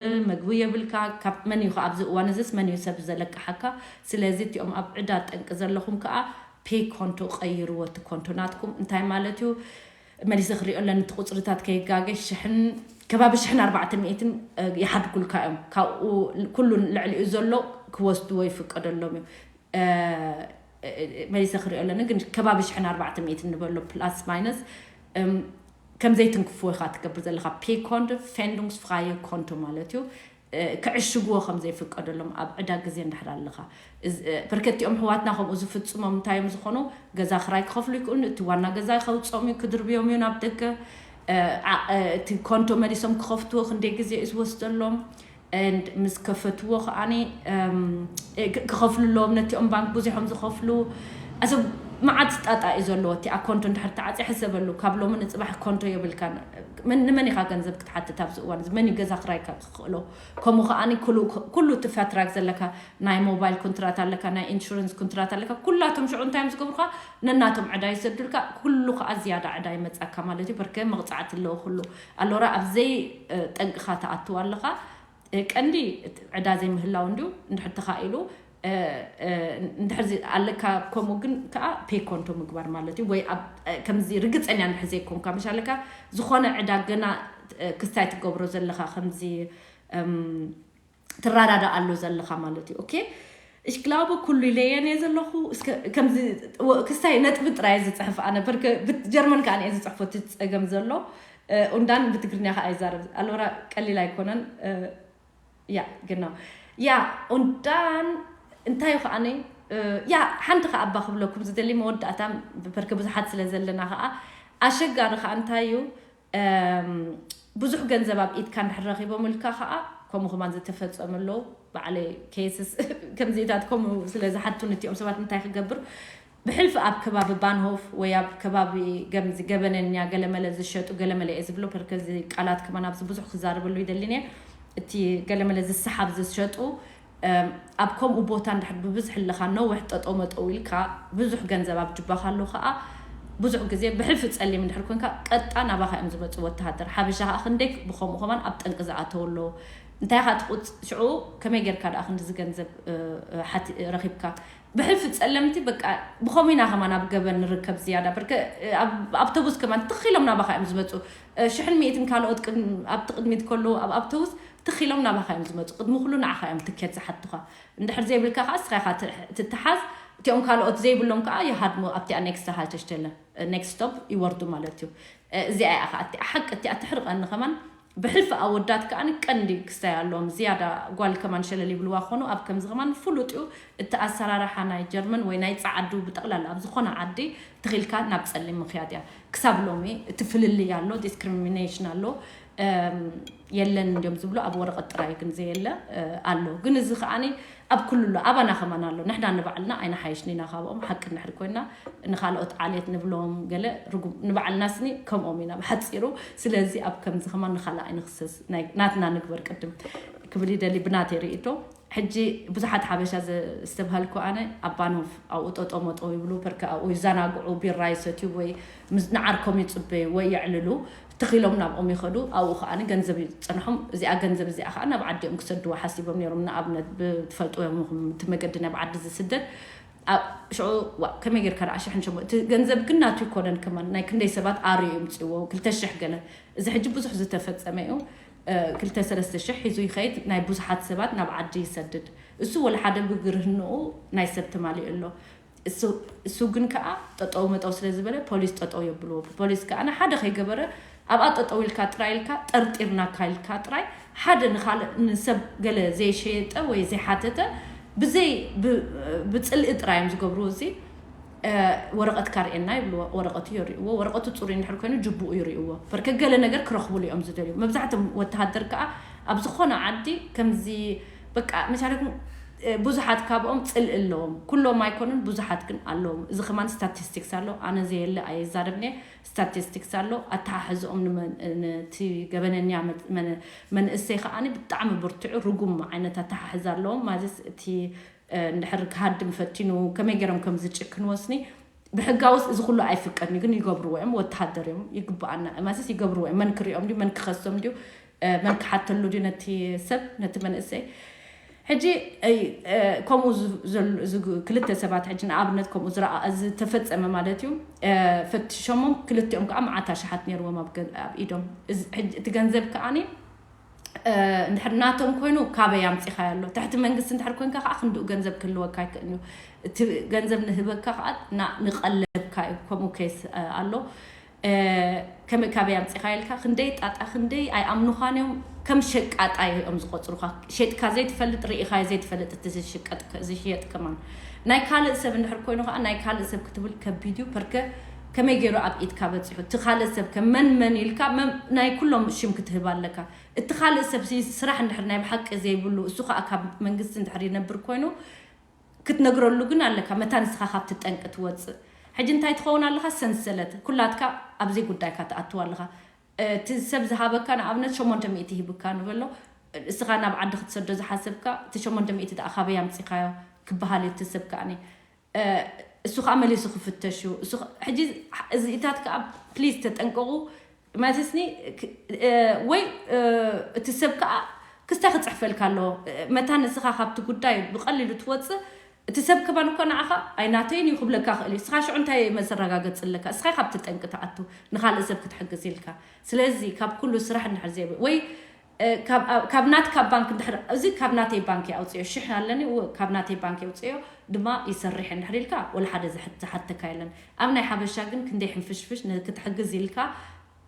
መግቢ የብልካ። ካብ መን እዩ ከ ኣብዚ እዋን እዚስ መን እዩ ሰብ ዘለቅሓካ? ስለዚ እቲኦም ኣብ ዕዳ ጠንቂ ዘለኹም ከኣ ፔይ ኮንቶ ቀይርዎ፣ እቲ ኮንቶ ናትኩም። እንታይ ማለት እዩ? መሊሰ ክሪኦ ኣለኒ፣ እቲ ቁፅርታት ከይጋገ፣ ሽሕን ከባቢ ሽሕን ኣርባዕተ ሚእትን ይሓድጉልካ እዮም። ካብኡ ኩሉ ልዕሊኡ ዘሎ ክወስድዎ ይፍቀደሎም እዩ። መሊሰ ክሪኦ ኣለኒ፣ ግን ከባቢ ሽሕን ኣርባዕተ ሚእትን ንበሎ፣ ፕላስ ማይነስ። ከም ዘይትንክፍዎ ኢኻ ትገብር ዘለኻ። ፔይ ኮንቶ፣ ፌንዱንግስ ፍራየ ኮንቶ ማለት እዩ። ክዕሽግዎ ከም ዘይፍቀደሎም ኣብ ዕዳ ግዜ እንድሕር ኣለኻ። በርከቲኦም ሕዋትና ከምኡ ዝፍጽሞም እንታይ እዮም ዝኾኑ? ገዛ ክራይ ክኸፍሉ ይክእሉ፣ እቲ ዋና ገዛ ከውፅኦም እዩ፣ ክድርብዮም እዩ ናብ ደገ። እቲ ኮንቶ መሊሶም ክኸፍትዎ ክንደይ ግዜ እዩ ዝወስደሎም? And ምስ ከፈትዎ ከዓኒ ክኸፍሉ ኣለዎም። ነቲኦም ባንክ ብዙሖም ዝኸፍሉ፣ ኣሰብ መዓት ጣጣ እዩ ዘለዎ። እቲ ኣኮንቶ እንድሕር ተዓፅየ ሕሰበሉ፣ ካብ ሎሚ ንፅባሕ ኮንቶ የብልካን። ንመን ኢኻ ገንዘብ ክትሓትት ኣብዚ እዋን? መን እዩ ገዛ ክራይካ ክኽእሎ? ከምኡ ከዓኒ ኩሉ እቲ ፋትራክ ዘለካ፣ ናይ ሞባይል ኮንትራት ኣለካ፣ ናይ ኢንሹረንስ ኮንትራት ኣለካ። ኩላቶም ሽዑ እንታይ እዮም ዝገብሩካ? ነናቶም ዕዳ ይሰዱልካ። ኩሉ ከዓ ዝያዳ ዕዳ ይመፃካ ማለት እዩ። በርከ መቕፃዕቲ ኣለዎ ኩሉ። ኣሎራ ኣብዘይ ጠንቅኻ ተኣትዋ ኣለኻ። ቀንዲ ዕዳ ዘይምህላው እንዲሁ እንድሕር ተኻኢሉ፣ እንድሕር ኣለካ። ከምኡ ግን ከዓ ፔይ ኮንቶ ምግባር ማለት እዩ። ወይ ከምዚ ርግፀኛ እንድሕር ዘይኮንካ፣ መሻለካ ዝኾነ ዕዳ ገና ክስታይ ትገብሮ ዘለካ፣ ከምዚ ትረዳዳ ኣሎ ዘለካ ማለት እዩ። ኦኬ፣ እሽ ግላቡ ኩሉ ኢለየን እየ ዘለኹ። ከምዚ ክስታይ ነጥቢ ጥራይ ዝፅሕፍ ኣነ፣ ጀርመን ከዓ እየ ዝፅሕፎ እቲ ፀገም ዘሎ። ኡንዳን ብትግርኛ ከዓ ይዛረብ ኣለራ፣ ቀሊል ኣይኮነን። ያ ግና ያ ኡንዳን እንታይ እዩ ከዓኒ? ያ ሓንቲ ከዓ ኣባ ክብለኩም ዝደሊ መወዳእታ፣ በርከ ብዙሓት ስለ ዘለና ከዓ ኣሸጋሪ ከዓ እንታይ እዩ? ብዙሕ ገንዘብ ኣብ ኢድካ እንድሕር ረኺቦም ኢልካ ከዓ ከምኡ ከማን ዝተፈጸሙ ኣለዉ። ባዕለይ ኬስስ ከምዚታት ከምኡ ስለ ዝሓቱን እቲኦም ሰባት እንታይ ክገብር፣ ብሕልፊ ኣብ ከባቢ ባንሆፍ ወይ ኣብ ከባቢ ገምዚ ገበነኛ ገለመለ ዝሸጡ፣ ገለመለ እየ ዝብሎ፣ ፐርከዚ ቃላት ከማን ኣብዚ ብዙሕ ክዛረበሉ ይደሊን እየ። እቲ ገለመለ ዝሰሓብ ዝሸጡ ኣብ ከምኡ ቦታ እንድሕር ብብዝሒ ኣለኻ፣ ነዊሕ ጠጠው መጠው ኢልካ፣ ብዙሕ ገንዘብ ኣብ ጅባኻ ኣሎ ከዓ፣ ብዙሕ ግዜ ብሕልፊ ጸሊም እንድሕር ኮንካ ቀጥታ ናባኻ እዮም ዝመፁ ወተሃደር። ሓበሻ ከዓ ክንደይ ብከምኡ ከማን ኣብ ጠንቂ ዝኣተው ኣለዉ። እንታይ ከዓ ትቁፅ ሽዑ ከመይ ጌርካ ደኣ ክንድዚ ገንዘብ ረኪብካ? ብሕልፊ ጸለምቲ በቃ ብከምኡ ኢና ከማን ኣብ ገበን ንርከብ ዝያዳ። በርከ ኣብ ኣውቶቡስ ከማን ትኺሎም ናባኻ እዮም ዝመፁ። ሽሕን ሚእትን ካልኦት ኣብቲ ቅድሚት ከለዉ ኣብ ኣውቶቡስ ትኺሎም ናባኻ እዮም ዝመፁ። ቅድሚ ኩሉ ንዓኻ እዮም ትኬት ዝሓቱኻ። እንድሕር ዘይብልካ ከዓ እስኻ ኢኻ ትትሓዝ። እቲኦም ካልኦት ዘይብሎም ከዓ ይሃድሙ። ኣብቲኣ ኔክስት ሃልተሽተለ፣ ኔክስት ስቶፕ ይወርዱ ማለት እዩ። እዚኣ እያ ከዓ እቲኣ ሓቂ፣ እቲኣ ትሕርቐኒ ከማን። ብሕልፊ ኣወዳት ከዓ ቀንዲ ክስታይ ኣለዎም። ዝያዳ ጓል ከማን ሸለል ይብልዋ ክኾኑ። ኣብ ከምዚ ከማን ፍሉጥ እዩ እቲ ኣሰራርሓ ናይ ጀርመን ወይ ናይ ፃዓዱ ብጠቕላላ ኣብ ዝኾነ ዓዲ ትኺልካ ናብ ጸሊም ምኽያድ እያ። ክሳብ ሎሚ እቲ ፍልልይ ኣሎ፣ ዲስክሪሚኔሽን ኣሎ። የለን እንዲዮም ዝብሉ ኣብ ወረቐት ጥራይ ግን ዘየለ ኣሎ። ግን እዚ ከዓኒ ኣብ ኩሉ ኣሎ፣ ኣባና ከማን ኣሎ። ንሕና ንባዕልና ኣይንሓይሽን ኢና ካብኦም። ሓቂ እንድሕር ኮይና ንኻልኦት ዓሌት ንብሎም ገለ ርጉም፣ ንባዕልና ስኒ ከምኦም ኢና ብሓጺሩ። ስለዚ ኣብ ከምዚ ከማን ንኻልእ ኣይንኽሰስ፣ ናትና ንግበር ቅድም ክብል ይደሊ ብናተይ ርእይቶ። ሕጂ ብዙሓት ሓበሻ ዘስተብሃልኩ ኣነ ኣብ ባኖፍ ኣብኡ ጠጠው መጠው ይብሉ፣ ፐርከ ኣብኡ ይዘናግዑ፣ ቢራ ይሰትዩ ወይ ንዓርኮም ይጽበዩ ወይ የዕልሉ። ትኺሎም ናብኦም ይኸዱ። ኣብኡ ከኣ ገንዘብ ይጸንሖም። እዚኣ ገንዘብ እዚኣ ከኣ ናብ ዓዲኦም ክሰድዋ ሓሲቦም ነይሮም። ንኣብነት ብትፈልጥዎም ኢኹም፣ እቲ መገዲ ናብ ዓዲ ዝስደድ ኣብ ሽዑ፣ ዋ፣ ከመይ ጌርካ ደኣ ሽሕን ሸሞንተ፣ እቲ ገንዘብ ግን ናቱ ይኮነን። ከማን ናይ ክንደይ ሰባት ኣርዩ ይምጽእዎ፣ ክልተ ሽሕ ገለ። እዚ ሕጂ ብዙሕ ዝተፈጸመ እዩ። ክልተ ሰለስተ ሽሕ ሒዙ ይኸይድ፣ ናይ ብዙሓት ሰባት ናብ ዓዲ ይሰድድ። እሱ ወላ ሓደ ብግርህንኡ ናይ ሰብ ተማሊኡ ኣሎ። እሱ ግን ከኣ ጠጠው መጠው ስለ ዝበለ ፖሊስ ጠጠው የብልዎ። ፖሊስ ከኣ ሓደ ከይገበረ ኣብኣ ጠጠው ኢልካ ጥራይ ኢልካ ጠርጢርናካ ኢልካ ጥራይ ሓደ ንኻልእ ንሰብ ገለ ዘይሸየጠ ወይ ዘይሓተተ ብዘይ ብጽልኢ ጥራይ እዮም ዝገብርዎ። እዚ ወረቐትካ ርእየና ይብልዎ። ወረቐቱ የርእይዎ። ወረቐቱ ጽሩይ እንድሕር ኮይኑ ጅብኡ ይርእይዎ። በርከ ገለ ነገር ክረኽቡሉ እዮም ዝደልዩ። መብዛሕትኦም ወተሃደር ከኣ ኣብ ዝኾነ ዓዲ ከምዚ በቃ መሻለኩም ብዙሓት ካብኦም ጽልኢ ኣለዎም። ኩሎም ኣይኮኑን፣ ብዙሓት ግን ኣለዎም። እዚ ከማን ስታቲስቲክስ ኣሎ። ኣነ ዘየለ ኣይዛረብን እየ። ስታቲስቲክስ ኣሎ። ኣተሓሕዝኦም ንመን-፣ ነቲ ገበነኛ መ-፣ መን-፣ መንእሰይ ከኣ ብጣዕሚ ብርቱዑ ርጉም ዓይነት ኣተሓሕዛ ኣለዎም። ማለትስ እቲ፣ እ፣ እንድሕር ክሃድም ፈቲኑ ከመይ ገይሮም ከም ዝጭክንዎ ስኒ ብሕጋውስ እዚ ኩሉ ኣይፍቀድን እዩ፣ ግን ይገብርዎ እዮም። ወተሃደር እዮም፣ ይግብኣና፣ ማለትስ ይገብርዎ እዮም። መን ክሪኦም ድዩ፣ መን ክኸሶም ድዩ? መን ክሓተሉ ድዩ ነቲ ሰብ፣ ነቲ መንእሰይ? ሕጂ ከምኡ ክልተ ሰባት ሕጂ ንኣብነት ከምኡ ዝተፈፀመ ማለት እዩ። ፈትሾሞም ክልቲኦም ከዓ መዓት ኣሽሓት ነይርዎም ኣብ ኢዶም። እቲ ገንዘብ ከዓኒ እንድሕር ናቶም ኮይኑ ካበይ ኣምፂኻዮ ኣሎ? ትሕቲ መንግስቲ እንድሕር ኮይንካ ከዓ ክንድኡ ገንዘብ ክህልወካ ኣይክእልን እዩ። እቲ ገንዘብ ንህበካ ከዓ ንቀለብካ እዩ። ከምኡ ኬስ ኣሎ። ከመይ ካበይ ኣምፂኻ ኢልካ ክንደይ ጣጣ ክንደይ ኣይኣምኑኻን እዮም። ከም ሸቃጣ እዮም ዝቆፅሩኻ። ሸጥካ ዘይትፈልጥ ርኢኻ ዘይትፈልጥ እቲ ዝሽየጥ ከማን ናይ ካልእ ሰብ እንድሕር ኮይኑ ከዓ ናይ ካልእ ሰብ ክትብል ከቢድ እዩ። ፐርከ ከመይ ገይሩ ኣብ ኢድካ በፂሑ እቲ ካልእ ሰብ ከ መን መን ኢልካ ናይ ኩሎም ሽም ክትህብ ኣለካ። እቲ ካልእ ሰብ ስራሕ እንድሕር ናይ ብሓቂ ዘይብሉ እሱ ከዓ ካብ መንግስቲ እንድሕር ይነብር ኮይኑ ክትነግረሉ ግን ኣለካ። መታ ንስኻ ካብቲ ጠንቂ ትወፅእ። ሕጂ እንታይ ትኸውን ኣለኻ? ሰንሰለት ኩላትካ ኣብዚ ጉዳይካ ትኣትው ኣለኻ። እቲ ሰብ ዝሃበካ ንኣብነት ሸሞንተ ሚእቲ ሂብካ ንበሎ። እስኻ ናብ ዓዲ ክትሰዶ ዝሓሰብካ እቲ ሸሞንተ ሚእቲ ደኣ ካበይ ኣምፂኻዮ ክበሃል እዩ። እቲ ሰብ ከኣኒ እሱ ከዓ መሊሱ ክፍተሽ እዩ። ሕጂ እዚኢታት ከዓ ፕሊዝ ተጠንቀቑ። ማለትስኒ ወይ እቲ ሰብ ከዓ ክስታይ ክፅሕፈልካ ኣለዎ። መታን እስኻ ካብቲ ጉዳይ ብቐሊሉ ትወፅእ፣ እቲ ሰብ ከማን እኮ ንዓኻ ኣይናተይን እዩ ክብለካ ክእል እዩ። እስኻ ሽዑ እንታይ መዘረጋገፂ ኣለካ? እስኻ ካብቲ ጠንቂ ትኣቱ ንካልእ ሰብ ክትሕግዝ ኢልካ። ስለዚ ካብ ኩሉ ስራሕ እንድሕር ዘይብ ወይ ካብ ናትካ ባንክ እንድሕር እዚ ካብ ናተይ ባንክ ኣውፅዮ ሽሕ ኣለኒ ካብ ናተይ ባንክ ኣውፅዮ ድማ ይሰርሕ እንድሕር ኢልካ ወላ ሓደ ዝሓተካ የለን። ኣብ ናይ ሓበሻ ግን ክንደይ ሕንፍሽፍሽ ክትሕግዝ ኢልካ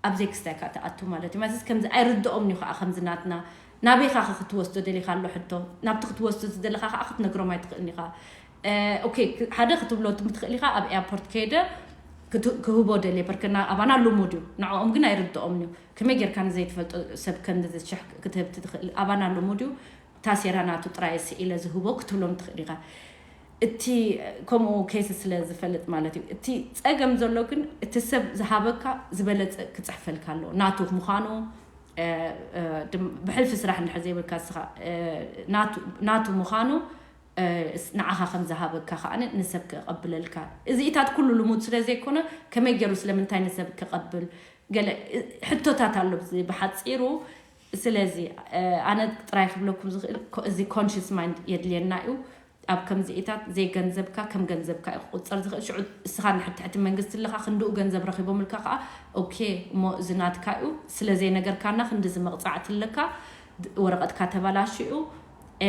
ኣብዘይ ክስታይካ ትኣቱ ማለት እዩ። ማለት ከምዚ ኣይርድኦም እዩ ከዓ ከምዚ ናትና ናበይካ ክትወስዶ ደሊካ ኣሎ ሕቶ ናብቲ ክትወስዶ ዝደለካ ከዓ ክትነግሮም ኣይትኽእልን ኢኻ። ኦኬ ሓደ ክትብሎ ትኽእል ኢኻ ኣብ ኤርፖርት ከይደ ክህቦ ደልየ በርከና ኣባና ልሙድ እዩ። ንዕኦም ግን ኣይርድኦም እዩ። ከመይ ጌርካ ንዘይትፈልጦ ሰብ ከምዚ ሽሕ ክትህብ ትኽእል ኣባና ልሙድ እዩ። ታሴራ ናቱ ጥራይ ስኢለ ዝህቦ ክትብሎም ትኽእል ኢኻ። እቲ ከምኡ ኬስ ስለ ዝፈልጥ ማለት እዩ። እቲ ፀገም ዘሎ ግን እቲ ሰብ ዝሃበካ ዝበለፀ ክፅሕፈልካ ኣለዎ ናቱ ምዃኑ። ብሕልፊ ስራሕ እንድሕር ዘይብልካ ስኻ ናቱ ምዃኑ ንዓኻ ከም ዝሃበካ ከዓ ንሰብ ክቐብለልካ እዚኢታት ኩሉ ልሙድ ስለ ዘይኮነ ከመይ ገይሩ ስለምንታይ ንሰብ ክቐብል ገለ ሕቶታት ኣሎ። ብሓፂሩ ስለዚ ኣነ ጥራይ ክብለኩም ዝኽእል እዚ ኮንሽስ ማይንድ የድልየና እዩ። ኣብ ከምዚኢታት ዘይገንዘብካ ከም ገንዘብካ እዩ ክቁፀር ዝኽእል። ሽዑ እስኻ ንሕድ ትሕቲ መንግስቲ ኣለኻ ክንድኡ ገንዘብ ረኺቦምልካ ከዓ ኦኬ እሞ እዚ ናትካ እዩ ስለ ዘይነገርካና ክንዲ ዝመቕፃዕቲ ኣለካ ወረቐትካ ተባላሽ እዩ።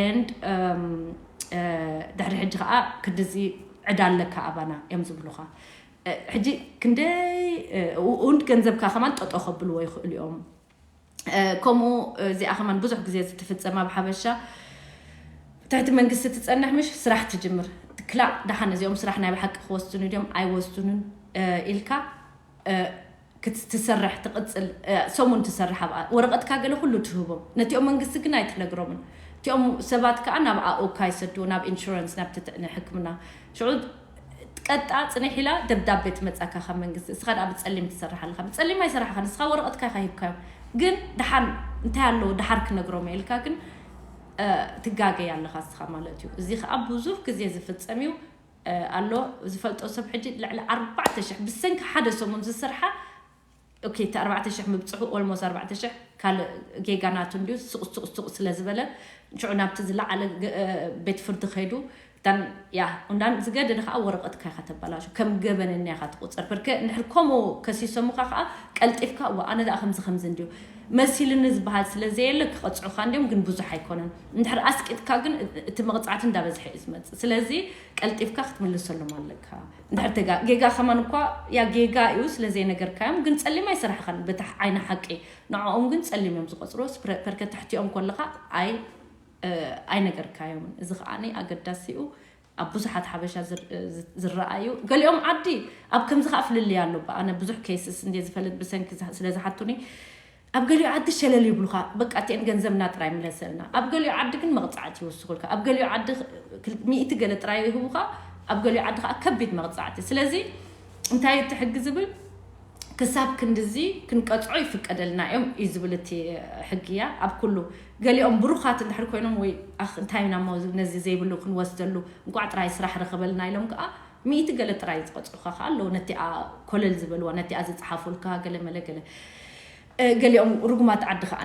And ድሕሪ ሕጂ ከዓ ክንድዚ ዕዳ ኣለካ ኣባና እዮም ዝብሉኻ። ሕጂ ክንደይ ውንድ ገንዘብካ ከማን ጠጦ ከብልዎ ይኽእሉ እዮም። ከምኡ እዚኣ ከማን ብዙሕ ግዜ ዝትፍፀም ኣብ ሓበሻ ትሕቲ መንግስቲ ትፀንሕ ምሽ ስራሕ ትጅምር። ክላእ ደሓን እዚኦም ስራሕ ናይ ብሓቂ ክወስኑ ድዮም ኣይወስኑን ኢልካ ክትሰርሕ ትቕፅል። ሰሙን ትሰርሕ ኣብኣ ወረቐትካ ገለ ኩሉ ትህቦም ነቲኦም መንግስቲ ግን ኣይትነግሮምን። እቲኦም ሰባት ከዓ ናብ ኣኦካ ይሰድዎ ናብ ኢንሹራንስ ናብ ትትዕኒ ሕክምና ሽዑ ቀጣ ፅንሕ ኢላ ደብዳቤ ትመፃካ ካብ መንግስቲ እስኻ ደኣ ብፀሊም ትሰርሕ ኣለካ ብፀሊም ኣይሰራሕካ ንስኻ ወረቐትካ ኢኻ ሂብካዮም። ግን ደሓን እንታይ ኣለዎ ደሓር ክነግሮም ኢልካ ግን ትጋገይ ኣለኻ እስኻ ማለት እዩ። እዚ ከዓ ብዙሕ ግዜ ዝፍፀም እዩ። ኣሎ ዝፈልጦ ሰብ ሕጂ ልዕሊ ኣርባዕተ ሽሕ ብሰንኪ ሓደ ሰሙን ዝሰርሓ ኦኬ እቲ ኣርባዕተ ሽሕ ምብፅሑ ኦልሞስ ኣርባዕተ ሽሕ ካልእ ጌጋ ናቱ እንድዩ ሱቕ ሱቕ ሱቕ ስለ ዝበለ ሽዑ ናብቲ ዝለዓለ ቤት ፍርዲ ከይዱ እታን ያ እንዳን ዝገደደ ከዓ ወረቐትካ ኢኻ ተበላሹ ከም ገበነኛ ኢኻ ትቁፀር በርከ እንድሕር ከምኡ ከሲሶምካ ከዓ ቀልጢፍካ እዋ ኣነ ደኣ ከምዚ ከምዚ እንድዩ መሲልኒ ዝበሃል ስለ ዘየለ ክቐፅዑካ እንድዮም ግን ብዙሕ ኣይኮነን እንድሕር ኣስቂጥካ ግን እቲ መቕፃዕቲ እንዳበዝሐ እዩ ዝመፅእ ስለዚ ቀልጢፍካ ክትምልሰሎም ኣለካ። እንድሕር ተጋ ጌጋ ከማን እኳ ያ ጌጋ እዩ ስለ ዘይነገርካዮም ግን ጸሊም ኣይሰራሕኻን በታ ዓይኒ ሓቂ ንዕኦም ግን ጸሊም እዮም ዝቆጽርዎ ስፕረ- ፐርከ ትሕቲኦም ኮለኻ ኣይ እ፣ ኣይነገርካዮምን እዚ ከዓኒ ኣገዳሲ እዩ ኣብ ብዙሓት ሓበሻ ዝር- እ፣ ዝ- ዝረኣዩ ገሊኦም ዓዲ ኣብ ከምዚ ከዓ ፍልልይ ኣሎ ኣነ ብዙሕ ኬስስ እንደ ዝፈልጥ ብሰንኪ ዝሓ- ስለ ዝሓቱኒ ኣብ ገሊኡ ዓዲ ሸለል ይብሉኻ በቃ እቲአን ገንዘብና ጥራይ ምለሰልና ኣብ ገሊኡ ዓዲ ግን መቕፃዕቲ ይውስኹልካ ኣብ ገሊኡ ዓዲ ክል- ሚእቲ ገለ ጥራይ ይህቡኻ ኣብ ገሊኡ ዓዲ ከዓ ከቢድ መቕፃዕቲ ስለዚ እንታይ እቲ ሕጊ ዝብል ክሳብ ክንድዚ ክንቀፅዖ ይፍቀደልና እዮም እዩ ዝብል እቲ ሕጊ እያ ኣብ ኩሉ ገሊኦም ብሩኻት እንድሕር ኮይኖም ወይ ኣኽ እንታይ ኢና እሞ ነዚ ዘይብሉ ክንወስደሉ እንቋዕ ጥራይ ስራሕ ረኸበልና ኢሎም ከዓ ሚእቲ ገለ ጥራይ ዝቐፅዑኻ ከዓ ኣለዉ ነቲኣ ኮለል ዝበልዋ ነቲኣ ዝፀሓፉልካ ገለ መለ ገለ ገሊኦም ርጉማት ዓዲ ከዓ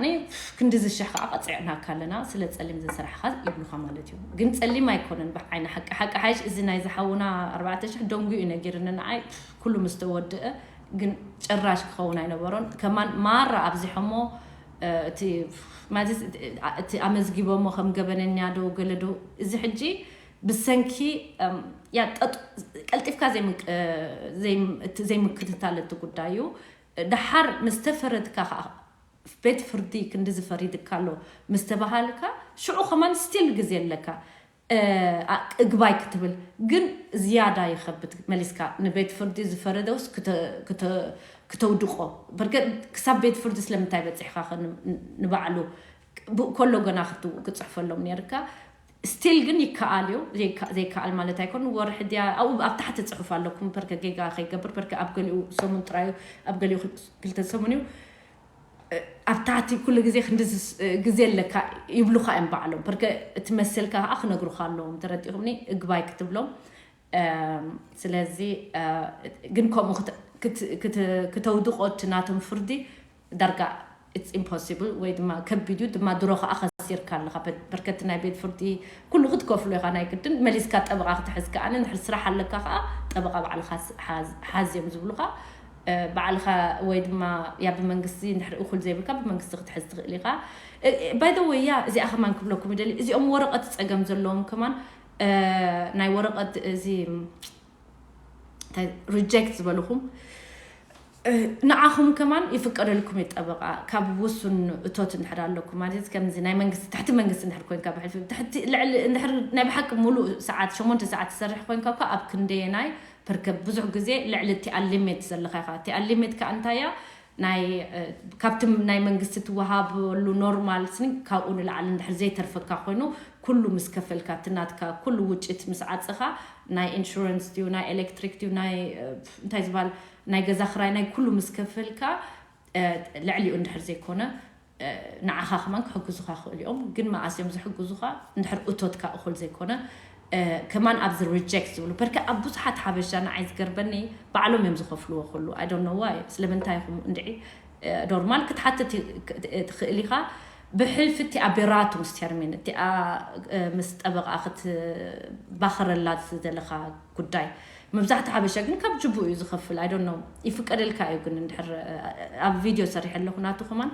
ክንዲ ዝሽሕ ከዓ ቀፅዕናካ ኣለና ስለ ፀሊም ዝሰራሕካ ይብሉካ ማለት እዩ። ግን ፀሊም ኣይኮነን ብዓይኒ ሓቂ ሓቂ ሓይሽ እዚ ናይ ዝሓውና ኣርባዕተ ሽሕ ደንጉ እዩ ነጊርኒ ንዓይ። ኩሉ ምስ ተወድአ ግን ጭራሽ ክኸውን ኣይነበሮን። ከማን ማራ ኣብዚሖሞ እቲ ማለት እቲ ኣመዝጊቦሞ ከም ገበነኛ ዶ ገለ ዶ እዚ ሕጂ ብሰንኪ ቀልጢፍካ ዘይምክትታል እቲ ጉዳይ እዩ። ደሓር ምስ ተፈረድካ ከዓ ቤት ፍርዲ ክንዲ ዝፈሪድካ ኣሎ ምስ ተባሃልካ ሽዑ ከማን ስቲል ግዜ ኣለካ እግባይ ክትብል። ግን ዝያዳ ይኸብድ መሊስካ ንቤት ፍርዲ ዝፈረደውስ ክተውድቆ። በርገ ክሳብ ቤት ፍርዲ ስለምንታይ በፂሕካ ንባዕሉ ብኡ ከሎ ገና ክትፅሕፈሎም ነርካ። ስቲል ግን ይከኣል እዩ። ዘይከኣል ማለት ኣይኮን። ወርሒ ድያ ኣብኡ ኣብ ታሕቲ ፅሑፍ ኣለኩም። በርከ ጌጋ ከይገብር በርከ ኣብ ገሊኡ ሰሙን ጥራዩ ኣብ ገሊኡ ክልተ ሰሙን እዩ። ኣብ ታሕቲ ኩሉ ግዜ ክንዲ ግዜ ኣለካ ይብሉካ እዮም ባዕሎም። በርከ እቲ መሰልካ ከዓ ክነግሩካ ኣለዎም። ተረዲኹምኒ? እግባይ ክትብሎም። ስለዚ ግን ከምኡ ክተውድቆ እቲ ናቶም ፍርዲ ዳርጋ it's impossible ወይ ድማ ከቢድ እዩ ድማ ድሮ ከዓ ከሲርካ ኣለካ። በርከቲ ናይ ቤት ፍርዲ ኩሉ ክትከፍሎ ኢካ ናይ ግድን። መሊስካ ጠበቃ ክትሕዝ ከዓ እንድሕር ስራሕ ኣለካ ከዓ ጠበቃ ባዕልካ ሓዝ እዮም ዝብሉካ። ባዕልካ ወይ ድማ ያ ብመንግስቲ እንድሕር እኩል ዘይብልካ ብመንግስቲ ክትሕዝ ትኽእል ኢካ። ባይ ወይ ያ እዚኣ ከማን ክብለኩም ይደሊ እዚኦም ወረቀት ፀገም ዘለዎም ከማን ናይ ወረቀት እዚ ሪጀክት ዝበልኹም ንዓኹም ከማን ይፍቀደልኩም እዩ ጠበቃ ካብ ውሱን እቶት እንድሕር ኣለኩም ማለት ከምዚ ናይ መንግስቲ ትሕቲ መንግስቲ እንድሕር ኮይንካ ብሕልፊ ትሕቲ ልዕሊ እንድሕር ናይ ብሓቂ ሙሉእ ሰዓት ሸሞንተ ሰዓት ትሰርሕ ኮይንካ እኳ ኣብ ክንደየናይ ፕርከብ ብዙሕ ግዜ ልዕሊ እቲኣ ሊሚት ዘለካ ኢካ። እቲኣ ሊሚት ከ እንታይ እያ? ናይ ካብቲ ናይ መንግስቲ ትወሃበሉ ኖርማል ስኒ ካብኡ ንላዕሊ እንድሕር ዘይተርፈካ ኮይኑ ኩሉ ምስ ከፈልካ እቲ ናትካ ኩሉ ውጭት ምስ ዓፅኻ ናይ ኢንሹረንስ ድዩ ናይ ኤሌክትሪክ ድዩ ናይ እንታይ ዝበሃል ናይ ገዛ ክራይ ናይ ኩሉ ምስ ከፈልካ ልዕሊኡ እንድሕር ዘይኮነ ንዓኻ ከማን ክሕግዙኻ ክእል እዮም። ግን መኣስ እዮም ዝሕግዙኻ እንድሕር እቶትካ እኹል ዘይኮነ ከማን ኣብዚ ሪጀክት ዝብሉ በርከ ኣብ ብዙሓት ሓበሻ ንዓይ ዝገርበኒ ባዕሎም እዮም ዝኸፍልዎ ኩሉ። I don't know why ስለምንታይ ኢኹም እንድዒ ዶርማል ክትሓትት ትኽእል ኢኻ። ብሕልፊ እቲኣ ቤራቱ ምስ ቴርሚን እቲኣ ምስ ጠበቃ ክትባኸረላ ዝደለኻ ጉዳይ መብዛሕትኡ ሓበሻ ግን ካብ ጅቡ እዩ ዝኸፍል። I don't know ይፍቀደልካ እዩ ግን እንድሕር ኣብ ቪድዮ ሰሪሐ ኣለኹ ናቱ ከማን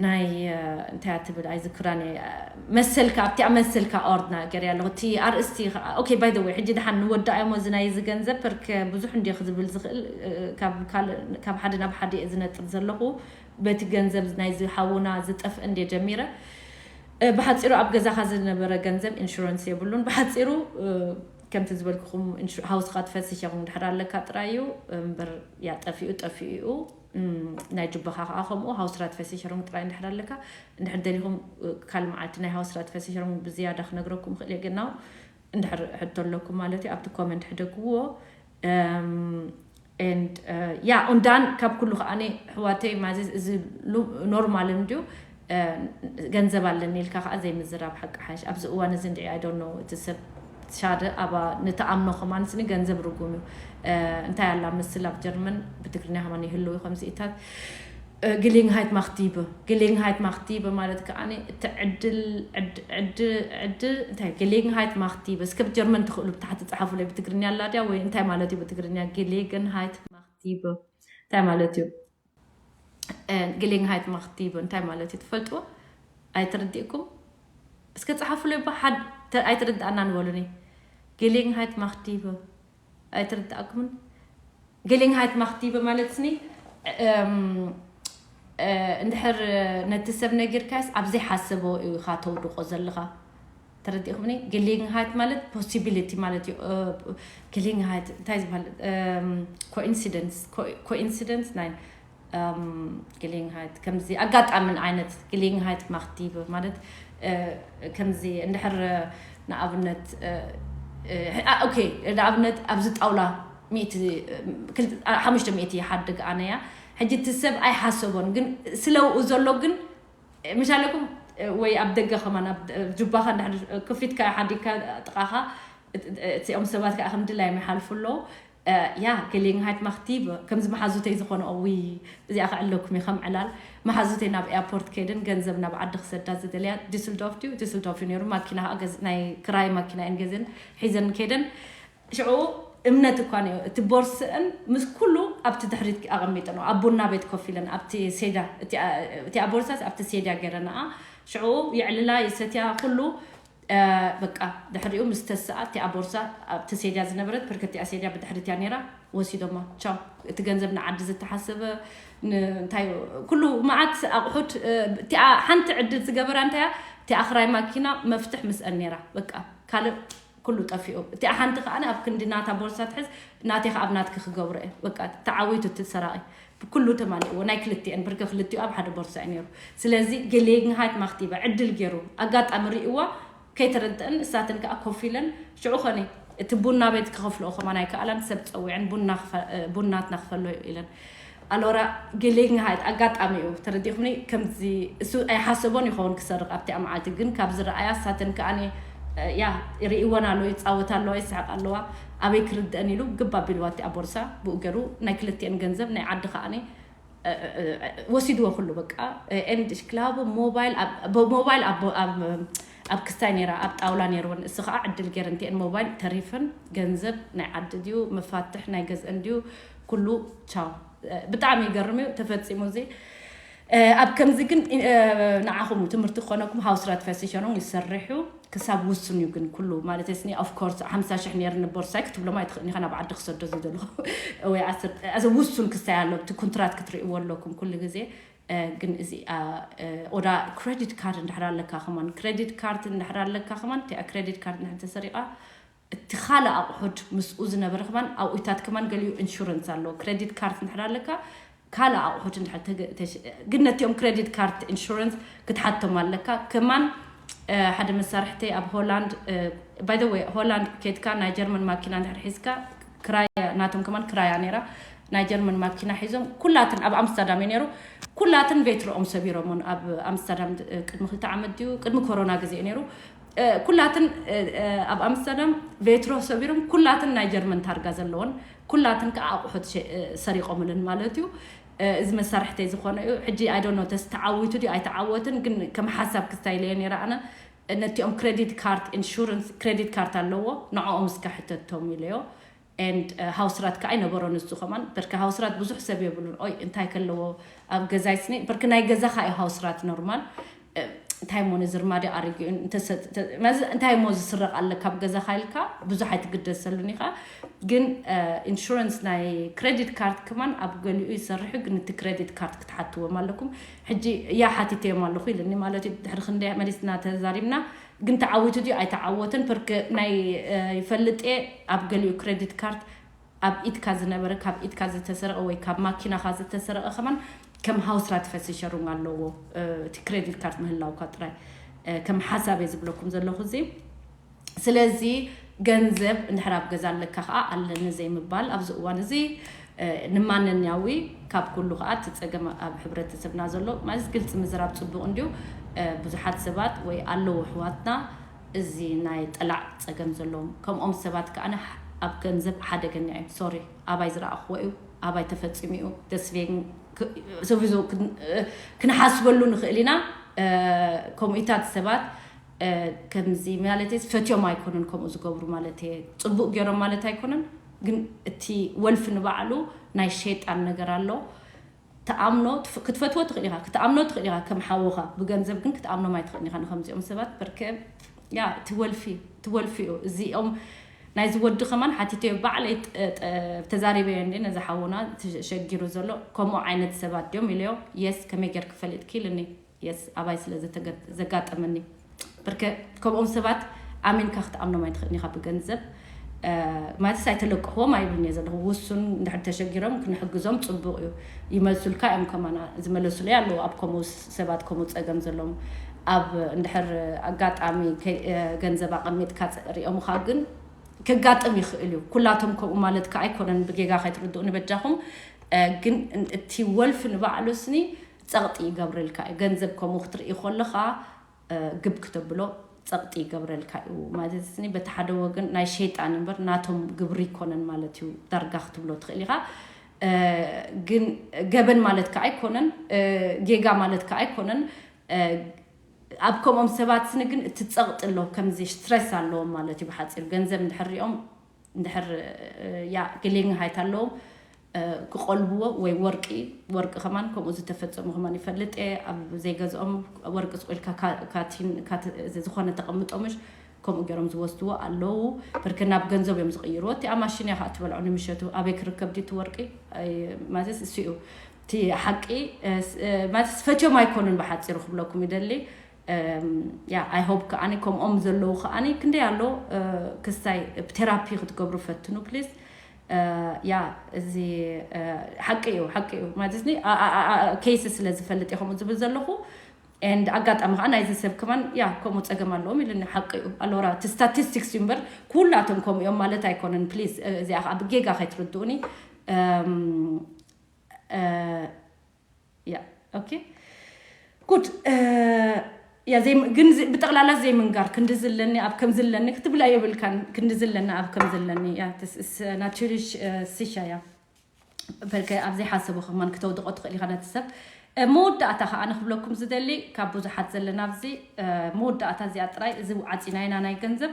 ናይ እንታይ ትብል ኣይዝክራን እየ መሰልካ ኣብቲኣ መሰልካ ኦርድና ገር ኣለኹ እቲ ኣርእስቲ ኦኬ ባይ ወይ ሕጂ ድሓን ንወዳእ እሞ እዚ ናይ እዚ ገንዘብ ፐርክ ብዙሕ እንዲ ክዝብል ዝኽእል ካብ ሓደ ናብ ሓደ እየ ዝነጥር ዘለኹ በቲ ገንዘብ ናይ ዝሓውና ዝጠፍእ እንዲ ጀሚረ ብሓፂሩ ኣብ ገዛኻ ዝነበረ ገንዘብ ኢንሹረንስ የብሉን ብሓፂሩ ከምቲ ዝበልኩኹም ሃውስካ ትፈስሽ ኢኹም ድሕር ኣለካ ጥራይ እዩ እምበር ያ ጠፊኡ ጠፊኡ እዩ ናይ ጅባኻ ከዓ ከምኡ ሃውስራት ፈሲሽሮም ጥራይ እንድሕር ኣለካ እንድሕር ደሊኹም ካልእ መዓልቲ ናይ ሃውስራት ፈሲሽሮም ብዝያዳ ክነግረኩም ክእል እየ ግናው እንድሕር ሕቶ ኣለኩም ማለት እዩ ኣብቲ ኮመንት ሕደግዎ and ያ ኡንዳን ካብ ኩሉ ከዓኒ ኣሕዋተይ ማዚ እዚ ኖርማል እንድዩ ገንዘብ ኣለኒ ኢልካ ከዓ ዘይምዝራብ ሓቂ ሓሽ ኣብዚ እዋን እዚ እንድዒ I don't know እቲ ሰብ ሻደ ኣባ ንተኣምኖ ከማን ስኒ ገንዘብ ርጉም እዩ እንታይ ኣላ ምስል ኣብ ጀርመን ብትግርኛ ከማን ይህልው ከምዚኢታት Gelegenheit macht Diebe Gelegenheit macht Diebe ማለት ከዓ እቲ ዕድል ዕድል እንታይ Gelegenheit macht Diebe እስከ ብጀርመን ትኽእሉ ብታሕቲ ፀሓፉለይ ብትግርኛ ኣላ ድያ ወይ እንታይ ማለት እዩ ብትግርኛ Gelegenheit macht Diebe እንታይ ማለት እዩ Gelegenheit macht Diebe እንታይ ማለት እዩ ትፈልጥዎ ኣይትርድእኩም እስከ ፀሓፉለይ ባ ኣይትርድኣና ንበሉኒ Gelegenheit macht Diebe ኣይትርድኣኩምን Gelegenheit macht Diebe ማለት ስኒ እንድሕር ነቲ ሰብ ነጊርካስ ኣብ ዘይሓሰቦ ኢኻ ተውድቆ ዘለኻ ተረዲእኩምኒ Gelegenheit ማለት possibility ማለት እዩ Gelegenheit እንታይ ዝበሃል coincidence coincidence ናይ Gelegenheit ከምዚ ኣጋጣምን ዓይነት Gelegenheit macht Diebe ማለት ከምዚ እንድሕር ንኣብነት ኦኬ ንኣብነት ኣብዚ ጣውላ ሓሙሽተ ሚእቲ ይሓድግ ኣነያ ሕጂ እቲ ሰብ ኣይሓሰቦን ግን ስለውኡ ዘሎ ግን ምሻለኩም ወይ ኣብ ደገ ከማን ኣብ ጁባኻ ክፊትካ ሓዲግካ ጥቃኻ እቲኦም ሰባት ከዓ ከም ድላዮም ይሓልፉ ኣለዉ Ja, Gelegenheit macht Diebe. ከምዚ መሓዙተይ ዝኾነ፣ እውይ፣ እዚኣ ክዕለኩም እየ ከም ዕላል። መሓዙተይ ናብ ኤርፖርት ከይደን ገንዘብ ናብ ዓዲ ክሰዳ ዝደለያ፣ ዲስልዶርፍ ድዩ፣ ዲስልዶርፍ እዩ ነይሩ። ማኪና ከዓ ገዝ-፣ ናይ ክራይ ማኪና እየን ገዝን ሒዘን ከይደን። ሽዑ እምነት እኳ ነዮ፣ እቲ ቦርስአን ምስ ኩሉ ኣብቲ ድሕሪት ኣቐሚጠን፣ ኣብ ቡና ቤት ኮፍ ኢለን፣ ኣብቲ ሴዳ፣ እቲ፣ እቲኣ ቦርሳስ ኣብቲ ሴዳ ገይረንኣ። ሽዑ የዕልላ፣ የሰትያ፣ ኩሉ። በቃ ድሕሪኡ ምስ ተስኣ፣ እቲኣ ቦርሳ ኣብቲ ሴድያ ዝነበረት፣ ብርክቲኣ ሴድያ ብድሕሪት እያ ነይራ። ወሲዶማ፣ ቻው። እቲ ገንዘብ ንዓዲ ዝተሓሰበ፣ ን-፣ እንታይ፣ ኩሉ መዓት ኣቑሑት፣ እቲኣ ሓንቲ ዕድል ዝገበራ እንታይ እያ? እቲኣ ክራይ ማኪና መፍትሕ ምስአን ነይራ። በቃ ካልእ ኩሉ ጠፊኡ። እቲኣ ሓንቲ ከኣ ኣብ ክንዲ ናታ ቦርሳ ትሕዝ፣ ናተይ ከኣ ኣብ ናትኪ ክገብሮ እየ። በቃ ተዓዊቱ እቲ ሰራቒ። ብኩሉ ተማሊእዎ፣ ናይ ክልቲኤን፣ ብርኪ ክልቲኡ ኣብ ሓደ ቦርሳ እዩ ነይሩ። ስለዚ Gelegenheit macht Diebe፣ ዕድል ገይሩ፣ ኣጋጣሚ ርእይዋ፣ ከይተረድአን፣ እሳተን ከኣ ኮፍ ኢለን፣ ሽዑ ኸነ እቲ ቡና ቤት ክኸፍልኦ ከማን ኣይከኣላን፣ ሰብ ጸዊዐን፣ ቡና ክፈ-፣ ቡናትና ክፈሎ ኢለን። ኣሎራ Gelegenheit፣ ኣጋጣሚ እዩ፣ ተረዲእኩምኒ? ከምዚ እሱ ኣይሓሰቦን ይኸውን ክሰርቕ ኣብቲኣ መዓልቲ፣ ግን ካብ ዝረኣያ፣ እሳተን ከኣ፣ ያ፣ ይርእይወን ኣለዎ፣ ይጻወታ ኣለዋ፣ ይስሕቓ ኣለዋ። ኣበይ ክርድአን ኢሉ ግብ ኣቢልዋ እቲኣ ቦርሳ፣ ብኡ ገይሩ ናይ ክልቲኤን ገንዘብ፣ ናይ ዓዲ ከኣ ወሲድዎ ኩሉ በቃ። ኤንድ ክላቡ ሞባይል ኣብ፣ ብ-፣ ሞባይል ኣብ፣ ኣብ፣ ኣብ ክስታይ ነይራ፣ ኣብ ጣውላ ነይርወን። እሱ ከዓ ዕድል ገይረን እቲኤን ሞባይል ተሪፈን፣ ገንዘብ ናይ ዓዲ ድዩ፣ መፋትሕ ናይ ገዝአን ድዩ፣ ኩሉ ቻው። ብጣዕሚ ይገርም እዩ ተፈጺሙ እዚ። ኣብ ከምዚ ግን፣ ንዓኹም ትምህርቲ ክኾነኩም ሃውስራት ፋሲሸኖን ይሰርሕ እዩ። ክሳብ ውሱን እዩ ግን ኩሉ ማለት ስኒ፣ ኦፍ ኮርስ፣ ሓምሳ ሽሕ ነይርኒ ቦርሳይ ክትብሎም ኣይትኽእልን ኢኻ፣ ናብ ዓዲ ክሰዶ ዝደለኹ ወይ ዓሰርተ፣ ኣዘ ውሱን ክስታይ ኣሎ፣ እቲ ኩንትራት ክትርእይዎ ኣለኩም ኩሉ ግዜ። እ፣ ግን እዚ፣ አ፣ እ፣ ኦዳ ክሬዲት ካርድ እንድሕር ኣለካ ከማን፣ ክሬዲት ካርድ እንድሕር ኣለካ ከማን፣ እቲኣ ክሬዲት ካርድ እንድሕር ተሰሪቓ፣ እቲ ካልእ ኣቑሑት ምስኡ ዝነበረ ከማን ኣብኡታት ከማን ገሊኡ ኢንሹረንስ ኣሎ። ክሬዲት ካርድ እንድሕር ኣለካ፣ ካልእ ኣቑሑት እንድሕር ተገ-፣ ተሽ-፣ ግን ነቲኦም ክሬዲት ካርድ ኢንሹረንስ ክትሓቶም ኣለካ። ከማን፣ እ፣ ሓደ መሳርሕተይ ኣብ ሆላንድ፣ እ፣ ባይ ዘ ወይ፣ ሆላንድ ኬድካ ናይ ጀርመን ማኪና እንድሕር ሒዝካ፣ ክራያ፣ ናቶም ከማን ክራያ ነይራ። ናይ ጀርመን ማኪና ሒዞም፣ ኩላትን ኣብ ኣምስተርዳም እዩ ነይሩ። ኩላትን ቬትሮኦም ሰቢሮምን ኣብ ኣምስተርዳም፣ እ፣ ቅድሚ ክልተ ዓመት ድዩ፣ ቅድሚ ኮሮና ግዜ እዩ ነይሩ። እ፣ ኩላትን፣ እ፣ እ፣ ኣብ ኣምስተርዳም ቬትሮ ሰቢሮም፣ ኩላትን ናይ ጀርመን ታርጋ ዘለዎን፣ ኩላትን ከዓ ኣቑሑት ሸ-፣ እ፣ ሰሪቖምልን ማለት እዩ። እ፣ እዚ መሳርሕተይ ዝኾነ እዩ። ሕጂ፣ I don't know፣ ተስ ተዓዊቱ ድዩ ኣይተዓወትን፣ ግን ከም ሓሳብ ክስታይ ኢለዮ ነይረ ኣነ። ነቲኦም ክሬዲት ካርድ ኢንሹረንስ፣ ክሬዲት ካርድ ኣለዎ፣ ንዕኦም እስከ ሕተቶም ኢለዮ። ኤንድ፣ እ፣ ሃውስራት ከዓ ኣይነበሮን እሱ ከማን። በርካ ሃውስራት ብዙሕ ሰብ የብሉን። ኦይ፣ እንታይ ከለዎ ኣብ ገዛይ ስኒ፣ በርክ ናይ ገዛኻ እዩ ሃውስራት ኖርማል። እ፣ እንታይ እሞ ነዚ ርማዲ ኣረጊኡ፣ እንተ ሰ-፣ ተ-፣ መዝ-፣ እንታይ እሞ ዝስረቕ ኣለካ ኣብ ገዛኻ ኢልካ ብዙሕ ኣይትግደሰሉን ኢኻ። ግን፣ እ፣ ኢንሹረንስ ናይ ክሬዲት ካርድ ከማን ኣብ ገሊኡ ይሰርሕ እዩ፣ ግን እቲ ክሬዲት ካርድ ክትሓትዎም ኣለኩም። ሕጂ እያ ሓቲተዮም ኣለኹ ኢልኒ ማለት እዩ። ድሕሪ ክንደይ መሊስና ተዛሪብና፣ ግን ተዓዊቱ ድዩ ኣይተዓወተን? ፐርክ ናይ፣ እ፣ ይፈልጥ እየ፣ ኣብ ገሊኡ ክሬዲት ካርድ ኣብ ኢድካ ዝነበረ፣ ካብ ኢድካ ዝተሰረቐ ወይ ካብ ማኪናኻ ዝተሰረቐ ከማን ከም ሃውስራት ፈሲሸሩን ኣለዎ፣ እ፣ እቲ ክሬዲት ካርድ ምህላውካ ጥራይ፣ እ፣ ከም ሓሳብ እየ ዝብለኩም ዘለኹ እዚ። ስለዚ ገንዘብ እንድሕር ኣብ ገዛ ኣለካ ከዓ ኣለኒ ዘይምባል ኣብዚ እዋን እዚ፣ እ፣ ንማንኛዊ ካብ ኩሉ ከዓ እቲ ፀገም ኣብ ሕብረተሰብና ዘሎ ማለት ግልፂ ምዝራብ ፅቡቕ እንድዩ። እ፣ ብዙሓት ሰባት ወይ ኣለዉ ኣሕዋትና እዚ ናይ ጠላዕ ፀገም ዘለዎም ከምኦም ሰባት ከዓ ኣብ ገንዘብ ሓደገኛ እዮም። ሶሪ፣ ኣባይ ዝረኣኽዎ እዩ፣ ኣባይ ተፈፂሙ እዩ፣ ደስቬን ክ-፣ ስቪዞ ክን-፣ እ፣ ክንሓስበሉ ንኽእል ኢና። እ፣ ከምኡታት ሰባት እ፣ ከምዚ ማለት ፈትዮም ኣይኮኑን ከምኡ ዝገብሩ ማለት እየ። ጽቡቕ ገይሮም ማለት ኣይኮነን፣ ግን እቲ ወልፊ ንባዕሉ ናይ ሸይጣን ነገር ኣሎ። ትኣምኖ፣ ትፍ-፣ ክትፈትዎ ትኽእል ኢኻ፣ ክትኣምኖ ትኽእል ኢኻ ከም ሓውኻ፣ ብገንዘብ ግን ክትኣምኖም ኣይትኽእልን ኢኻ። ንከምዚኦም ሰባት በርከ፣ ያ፣ እቲ ወልፊ፣ እቲ ወልፊ እዩ። እዚኦም ናይዚ ወዲ ከማን ሓቲተዮ ባዕለይ ጥ-፣ ጥ-፣ ተዛሪበዮ እንዴ ነዚ ሓውና ተሸጊሩ ዘሎ፣ ከምኡ ዓይነት ሰባት ድዮም ኢለዮ። የስ፣ ከመይ ጌርክ ፈሊጥኪ ኢልኒ። የስ፣ ኣባይ ስለ ዘተገ-፣ ዘጋጠመኒ። በርከ ከምኦም ሰባት ኣሚንካ ክትኣምኖም ኣይትኽእልን ኢኻ ብገንዘብ። እ፣ ማለትስ ኣይተለቅሕዎም ኣይብልን እየ ዘለኹ። ውሱን እንድሕር ተሸጊሮም ክንሕግዞም ጽቡቕ እዩ። ይመልሱልካ እዮም ከማና። ዝመለሱለይ ኣለዉ። ኣብ ከምኡ ስ-፣ ሰባት ከምኡ ጸገም ዘለዎም። ኣብ እንድሕር ኣጋጣሚ ከ-፣ እ፣ ገንዘብ ኣቐሚጥካ ጸ-፣ ሪኦምኻ ግን ከጋጥም ይኽእል እዩ። ኩላቶም ከምኡ ማለት ከኣ ኣይኮነን። ብጌጋ ከይትርድኡኒ በጃኹም። እ፣ ግን ን-፣ እቲ ወልፊ ንባዕሉ ስኒ ጸቕጢ ይገብረልካ እዩ። ገንዘብ ከምኡ ክትርኢ ከለኻ፣ እ፣ ግብ ክተብሎ ጸቕጢ ይገብረልካ እዩ ማለት ኒ በቲ ሓደ ወገን ናይ ሸይጣን እምበር ናቶም ግብሪ ይኮነን ማለት እዩ። ዳርጋ ክትብሎ ትኽእል ኢኻ። ግን ገበን ማለት ከ ኣይኮነን፣ ጌጋ ማለት ከ ኣይኮነን። ኣብ ከምኦም ሰባት ስኒ ግን እቲ ጸቕጢ ኣሎ፣ ከምዚ ስትረስ ኣለዎም ማለት እዩ። ብሓጺር ገንዘብ እንድሕር ሪኦም እንድሕር ያ ግሊንግ ሃይት ኣለዎም ክቆልብዎ ወይ ወርቂ፣ ወርቂ ከማን ከምኡ ዝተፈጸሙ ከማን ይፈልጥ እየ። ኣብ ዘይገዝኦም ወርቂ ስቆልካ ዝኾነ ተቐምጦምሽ ከምኡ ገይሮም ዝወስድዎ ኣለዉ። ብርክ ናብ ገንዘብ እዮም ዝቕይርዎ። እቲ ኣማሽን እያ ከዓ ትበልዖ ንምሸቱ ኣበይ ክርከብ ድዩ እቲ ወርቂ ማለት እሱ እዩ እቲ ሓቂ። ማለት ፈትዮም ኣይኮኑን ብሓፂሩ ክብለኩም ይደሊ። ያ ኣይ ሆፕ ከዓኒ ከምኦም ዘለዉ ከዓኒ ክንደይ ኣሎ ክስታይ ብቴራፒ ክትገብሩ ፈትኑ ፕሊዝ። ያ እዚ ሓቂ እዩ፣ ሓቂ እዩ ማለት ኒ ኬይስ ስለ ዝፈልጥ እየ ከምኡ ዝብል ዘለኹ። And ኣጋጣሚ ከዓ ናይዚ ሰብ ከማን ያ ከምኡ ፀገም ኣለዎም ኢሉኒ። ሓቂ እዩ ኣሎራ እቲ ስታቲስቲክስ እዩ እምበር ኩላቶም ከምኡ እዮም ማለት ኣይኮነን። ፕሊዝ እዚኣ ከዓ ብጌጋ ከይትርድኡኒ። ያ ኦኬ ጉድ። ያ ግን ብጠቕላላ ዘይምንጋር ክንዲ ዝለኒ ኣብ ከም ዝለኒ ክትብላ የብልካን። ክንዲ ዝለኒ ኣብ ከም ዝለኒ ናቹሪሽ ስሻ እያ። በልከ ኣብ ዘይሓሰቦ ከማን ክተውድቆ ትኽእል ኢኻ ነቲ ሰብ። መወዳእታ ከዓ ንክብለኩም ዝደሊ ካብ ብዙሓት ዘለና ኣብዚ መወዳእታ እዚኣ ጥራይ እዚ ዓፂናይና ናይ ገንዘብ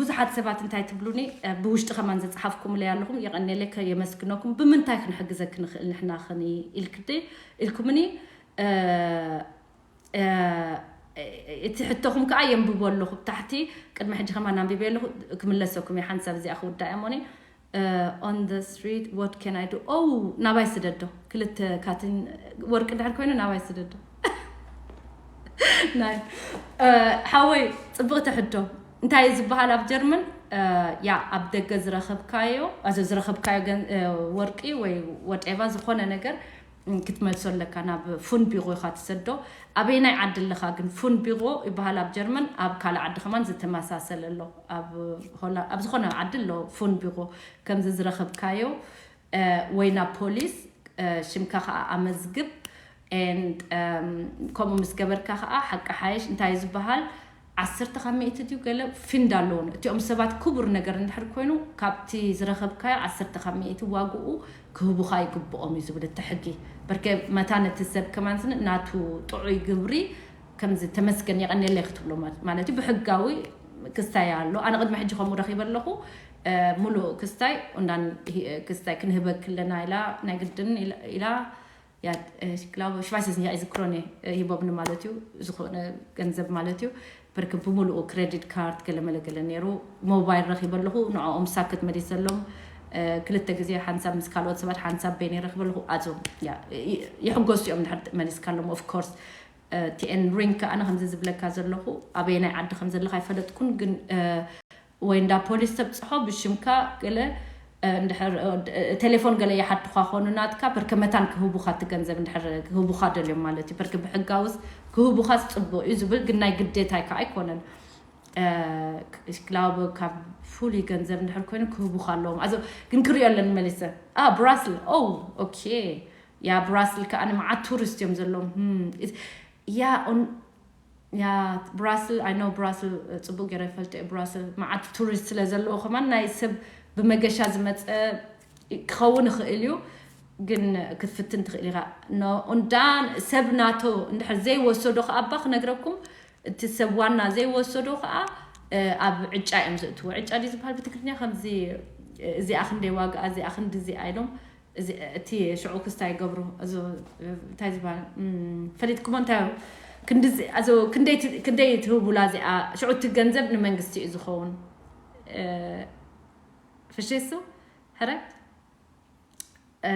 ብዙሓት ሰባት እንታይ ትብሉኒ ብውሽጢ ከማን ዝፀሓፍኩምለይ ኣለኹም። የቐኔለይ ከየመስግነኩም ብምንታይ ክንሕግዘኪ ንኽእል ንሕና ኸኒ ኢልክዲ ኢልኩምኒ። እቲ ሕቶኹም ከዓ የንብቦ ኣለኹ ብታሕቲ። ቅድሚ ሕጂ ከማን ኣንቢበ ኣለኹ። ክምለሰኩም እየ ሓንሳብ እዚኣ ክውዳእ እየ ሞኒ on the street what can I do? ኦ ናባይ ስደዶ ክልተ ካትን ወርቂ ድሕር ኮይኑ ናባይ ስደዶ ናይ ሓወይ ፅብቕቲ ሕቶ። እንታይ እዩ ዝበሃል ኣብ ጀርመን? ያ ኣብ ደገ ዝረኸብካዮ ኣዞ ዝረኸብካዮ ወርቂ ወይ ወጤባ ዝኾነ ነገር ክትመልሶ ኣለካ ናብ ፉን ቢሮ ኢኻ ትሰዶ። ኣበይናይ ዓዲ ኣለኻ ግን ፉን ቢሮ ይበሃል ኣብ ጀርመን። ኣብ ካልእ ዓዲ ከማን ዝተመሳሰለ ኣሎ። ኣብ ዝኾነ ዓዲ ኣሎ ፉን ቢሮ ከምዚ ዝረኸብካዮ ወይ ናብ ፖሊስ ሽምካ ከዓ ኣመዝግብ። ከምኡ ምስ ገበርካ ከዓ ሓቂ ሓየሽ እንታይ ዝበሃል ዓሰርተ ካብ ሚእቲ ድዩ ገለ ፊንድ ኣለዎን እቲኦም ሰባት ክቡር ነገር እንድሕር ኮይኑ ካብቲ ዝረኸብካዮ ዓሰርተ ካብ ሚእቲ ዋግኡ ክህቡኻ ይግብኦም እዩ ዝብል እቲ ሕጊ። በርከ መታን እቲ ሰብ ከማን ስኒ ናቱ ጥዑይ ግብሪ ከምዚ ተመስገን የቐኔለይ ክትብሎ ማለት እዩ። ብሕጋዊ ክስታይ ኣሎ። ኣነ ቅድሚ ሕጂ ከምኡ ረኺበ ኣለኹ። ሙሉእ ክስታይ እንዳን ክስታይ ክንህበክ ኣለና ኢላ ናይ ግድን ኢላ። Ja, ich glaube, ich weiß es nicht, ich Krone, ሂቦብኒ ማለት እዩ ዝኾነ ገንዘብ ማለት እዩ። ብርክ ብምሉኡ ክሬዲት ካርድ ገለመለ ገለ ነይሩ። ሞባይል ረኺበ ኣለኹ ንዕኦም ሳክት መሊሰሎም። ክልተ ግዜ ሓንሳብ ምስ ካልኦት ሰባት ሓንሳብ በይነ ረኺበ ኣለኹ። ኣዞም ይሕጎሱ እዮም ድሕር መሊስካሎም ኦፍ ኮርስ። ቲኤን ሪንክ ኣነ ከምዚ ዝብለካ ዘለኹ ኣበየናይ ዓዲ ከም ዘለካ ኣይፈለጥኩን ግን ወይ እንዳ ፖሊስ ተብፅሖ ብሽምካ ገለ እንድሕር ቴሌፎን ገለ ይሓቱኻ ኾኑ ናትካ በርከ መታን ክህቡኻ እቲ ገንዘብ እንድሕር ክህቡኻ ደልዮም ማለት እዩ። በርክ ብሕጋውስ ክህቡኻ ዝፅቡቕ እዩ ዝብል ግን ናይ ግዴታ ይካ ኣይኮነን። ክላብ ካብ ፍሉይ ገንዘብ እንድሕር ኮይኑ ክህቡኻ ኣለዎም። ኣዞ ግን ክሪኦ ኣለኒ መሊሰ። ብራስል ኦ ኦኬ። ያ ብራስል ከዓ ንመዓት ቱሪስት እዮም ዘለዎም። ያ ያ ብራስል ኣይ ኖ ብራስል ፅቡቅ ገይረ ይፈልጥ እየ። ብራስል መዓት ቱሪስት ስለ ዘለዎ ከማን ናይ ሰብ ብመገሻ ዝመፀ ክኸውን ይኽእል እዩ። ግን ክትፍትን ትኽእል ኢኻ። ኡንዳን ሰብ ናቶ እንድሕር ዘይወሰዶ ከኣባ ክነግረኩም እቲ ሰብ ዋና ዘይወሰዶ ከዓ ኣብ ዕጫ እዮም ዘእትዎ። ዕጫ ድዩ ዝበሃል ብትግርኛ ከምዚ እዚኣ ክንደይ ዋግኣ እዚኣ ክንዲ እዚኣ ኢሎም እቲ ሽዑ ክስታይ ይገብሩ። እንታይ ዝበሃል ፈሊጥኩሞ እንታይ ክንደይ ትህቡላ እዚኣ ሽዑ እቲ ገንዘብ ንመንግስቲ እዩ ዝኸውን። ፍሽሱ ሕረ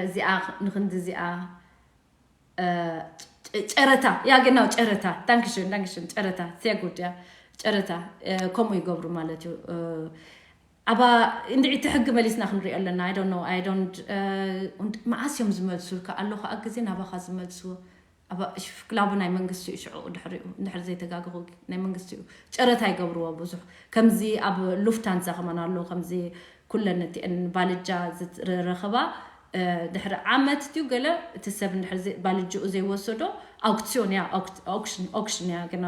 እዚኣ ንክንዲ እዚኣ ጨረታ ያገናው ጨረታ ዳንክሽን ዳንክሽን ጨረታ ሲያጉድ ያ ጨረታ ከምኡ ይገብሩ ማለት እዩ። ኣባ እንድዒ እቲ ሕጊ መሊስና ክንሪኦ ኣለና። I don't know I don't መዓስ እዮም ዝመልሱልካ ኣሎ ከዓ ግዜ ናባኻ ዝመልስዎ። ኣባ ሽፍክላቡ ናይ መንግስቲ እዩ ሽዑ ድሕሪኡ እንድሕር ዘይተጋግኹ ናይ መንግስቲ እዩ። ጨረታ ይገብርዎ ብዙሕ ከምዚ ኣብ ሉፍታንዛ ከማን ኣሎ ከምዚ ኩለን እቲአን ባልጃ ዝረኸባ ድሕሪ ዓመት ድዩ ገለ እቲ ሰብ እንድሕር ባልጅኡ ዘይወሰዶ ኣውክሲዮን እያ። ኦክሽን እያ ግን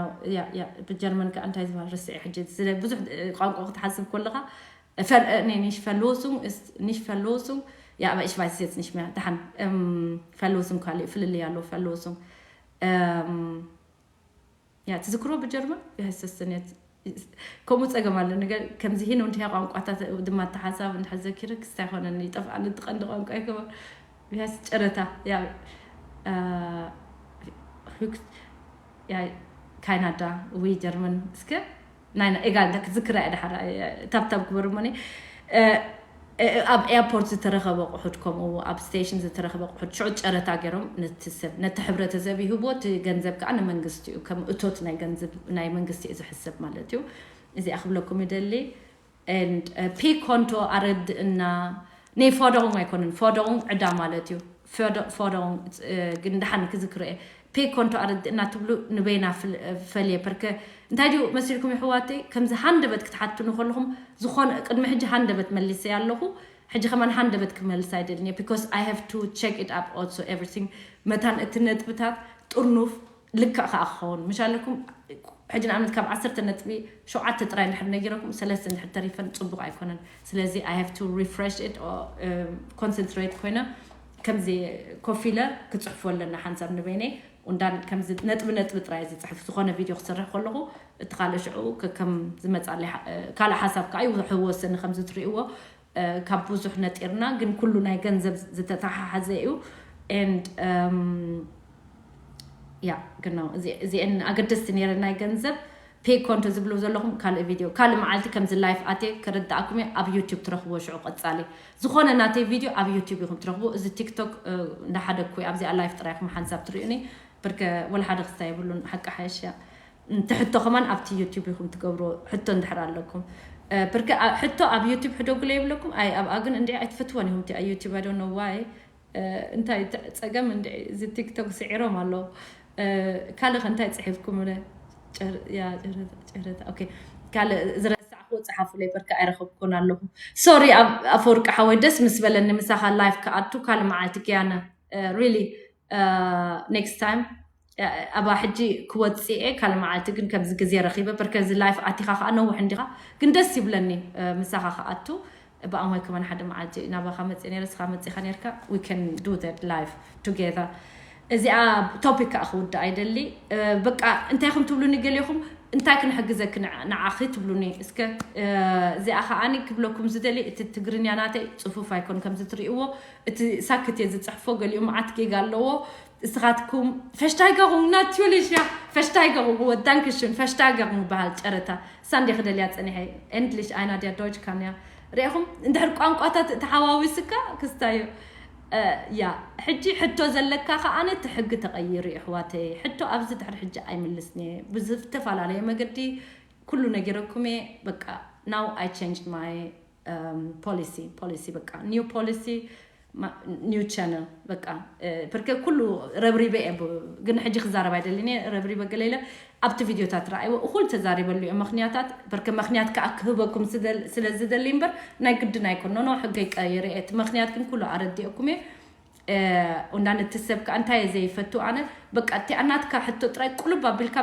ብጀርመን ከዓ እንታይ ዝበሃል ርስዒ ሕጂ ስለ ብዙሕ ቋንቋ ክትሓስብ ከለካ። Nicht Verlosung ist nicht Verlosung, ja, aber ich weiß es jetzt nicht mehr. Dahan Verlosung ካሊእ ፍልልይ ኣሎ Verlosung. ያ ትዝክሮ ብጀርመን ይህሰስን ከምኡ ፀገም ኣሎ ነገር ከምዚ ሂን እንዲያ ቋንቋታት ድማ ተሓሳብ እንድሕር ዘኪረ ክስታይ ኾነኒ ይጠፍኣኒ እቲ ቀንዲ ቋንቋ ይከበር ብያስ ጨረታ ያ ካናዳ ወይ ጀርመን እስከ ናይ ኤጋል እንተ ክትዝክራ እየ ድሓር ታብታብ ግበሩ መኒ ኣብ ኤርፖርት ዝተረኸበ ኣቑሑት ከምኡ ኣብ ስቴሽን ዝተረኸበ ኣቑሑት ሽዑ ጨረታ ገይሮም ነቲ ሰብ ነቲ ሕብረተሰብ ይህብዎ እቲ ገንዘብ ከዓ ንመንግስቲ እዩ ከም እቶት ናይ ገንዘብ ናይ መንግስቲ እዩ ዝሕሰብ ማለት እዩ። እዚኣ ክብለኩም ይደሊ። ፔ ኮንቶ ኣረድእና ናይ Forderung ኣይኮነን Forderung ዕዳ ማለት እዩ። Forderung ግን ደሓን ክዝክሮ እየ። ፔ ኮንቶ ኣረድእና ትብሉ ንበይና ፈልየ ፐርከ እንታይ ድዩ መሲልኩም ይሕዋተይ ከምዚ ሃንደበት ክትሓትኑ ከለኹም ዝኾነ ቅድሚ ሕጂ ሃንደበት መሊሰ ኣለኹ። ሕጂ ከማን ሃንደበት ክመልስ ኣይደልን እየ because I have to check it up also everything መታን እቲ ነጥብታት ጥርኑፍ ልክዕ ከዓ ክኸውን ምሽ ኣለኩም። ሕጂ ንኣብነት ካብ ዓሰርተ ነጥቢ ሸውዓተ ጥራይ እንድሕር ነጊረኩም ሰለስተ እንድሕር ተሪፈን ፅቡቅ ኣይኮነን። ስለዚ I have to refresh it ኮንሰንትሬት ኮይነ ከምዚ ኮፍ ኢለ ክፅሕፎ ኣለና ሓንሳብ ንበይነይ ኡንዳን ከምዚ ነጥቢ ነጥቢ ጥራይ ዝፅሕፍ ዝኾነ ቪድዮ ክሰርሕ ከለኹ እቲ ካልእ ሽዑ ከም ዝመፃለይ ካልእ ሓሳብ ከዓ ይውሕወሰኒ ከምዚ ትሪእዎ ካብ ብዙሕ ነጢርና ግን ኩሉ ናይ ገንዘብ ዝተተሓሓዘ እዩ። And ያ ግን እዚአን ኣገደስቲ ነይረ ናይ ገንዘብ ፔ ኮንቶ ዝብሉ ዘለኹም ካልእ ቪድዮ ካልእ መዓልቲ ከምዚ ላይፍ ኣቴ ክርዳእኩም እየ ኣብ ዩቲብ ትረኽብዎ ሽዑ ቀጻሊ ዝኾነ ናተይ ቪድዮ ኣብ ዩቲብ ኢኹም ትረኽቡ እዚ ቲክቶክ እንዳሓደግኩ ኣብዚኣ ላይፍ ጥራይ ኢኹም ሓንሳብ ትርእዩኒ ብርከ ወላ ሓደ ክስታ የብሉን ሓቂ ሓየሽ እያ ትሕቶ ከማን ኣብቲ ዩቲብ ኢኹም ትገብርዎ ሕቶ እንድሕር ኣለኩም ብርከ ሕቶ ኣብ ዩቲብ ሕደጉለ ይብለኩም ኣይ ኣብኣ ግን እንዲ ኣይትፈትወን ኢኹም እቲ ዩቲብ ኣዶ ነዋይ እንታይ ፀገም እንዲ እዚ ቲክቶክ ስዒሮም ኣለዉ ካልእ እንታይ ፅሒፍኩም ጨረታ ካልእ ዝረሳዕክዎ ፀሓፉለይ በርካ ኣይረኸብኩን ኣለኹ ሶሪ ኣፈወርቂ ሓወይ ደስ ምስ በለኒ ምሳኻ ላይፍ ክኣቱ ካልእ መዓልቲ ክያነ really next time ኣባ ሕጂ ክወፅእ እየ ካልእ መዓልቲ ግን ከምዚ ግዜ ረኺበ በርከዚ ላይፍ ኣቲኻ ከዓ ነውሕ እንዲኻ ግን ደስ ይብለኒ ምሳኻ ክኣቱ ብኣሞይ ከመን ሓደ መዓልቲ ናባኻ መፅእ ነረ ስኻ መፂኻ ነርካ we can do that live together እዚኣ ቶፒክ ከዓ ክውዳእ ኣይደሊ በቃ እንታይ ኢኹም ትብሉኒ ገሊኹም እንታይ ክንሕግዘኪ ንዓኺ ትብሉኒ እስከ እዚኣ ከዓኒ ክብለኩም ዝደሊ እቲ ትግርኛ ናተይ ፅፉፍ ኣይኮን ከምዚ ትርእይዎ እቲ ሳክት እየ ዝፅሕፎ ገሊኡ መዓት ጌጋ ኣለዎ እስኻትኩም ፈሽታይጋኹም ናትዩልሽ ያ ፈሽታይጋኹም ወዳንክሽን ፈሽታይጋኹም በሃል ጨረታ ሳንዴ ክደልያ ፀኒሐ ኤንድሊሽ ኣይናድያ ዶጅ ካንያ ሪኢኹም እንድሕር ቋንቋታት ተሓዋዊስካ ክስታዩ ያ ሕጂ ሕቶ ዘለካ ከዓነ እቲ ሕጊ ተቐይሩ እዩ ኣሕዋተይ ሕቶ ኣብዚ ድሕሪ ሕጂ ኣይምልስን እየ ብዝተፈላለየ መገዲ ኩሉ ነጊረኩም እየ በቃ now I changed my policy policy በቃ new policy new channel በቃ ፐርከ ኩሉ ረብሪበ እየ ግን ሕጂ ክዛረብ ኣይደልን እየ ረብሪበ ገለ ኢለ ኣብቲ ቪድዮታት ረኣይዎ እኹል ተዛሪበሉ እየ ምክንያታት ፐርከ ምክንያት ከዓ ክህበኩም ስለ ዝደሊ እምበር ናይ ግድን ኣይኮን ኖኖ ሕገይ ቀይረ እየ እቲ ምክንያት ግን ኩሉ ኣረዲኦኩም እየ እንዳን እቲ ሰብ ከዓ እንታይ እየ ዘይፈቱ ኣነ በቃ እቲኣ ናትካ ሕቶ ጥራይ ቁልብ ኣቢልካ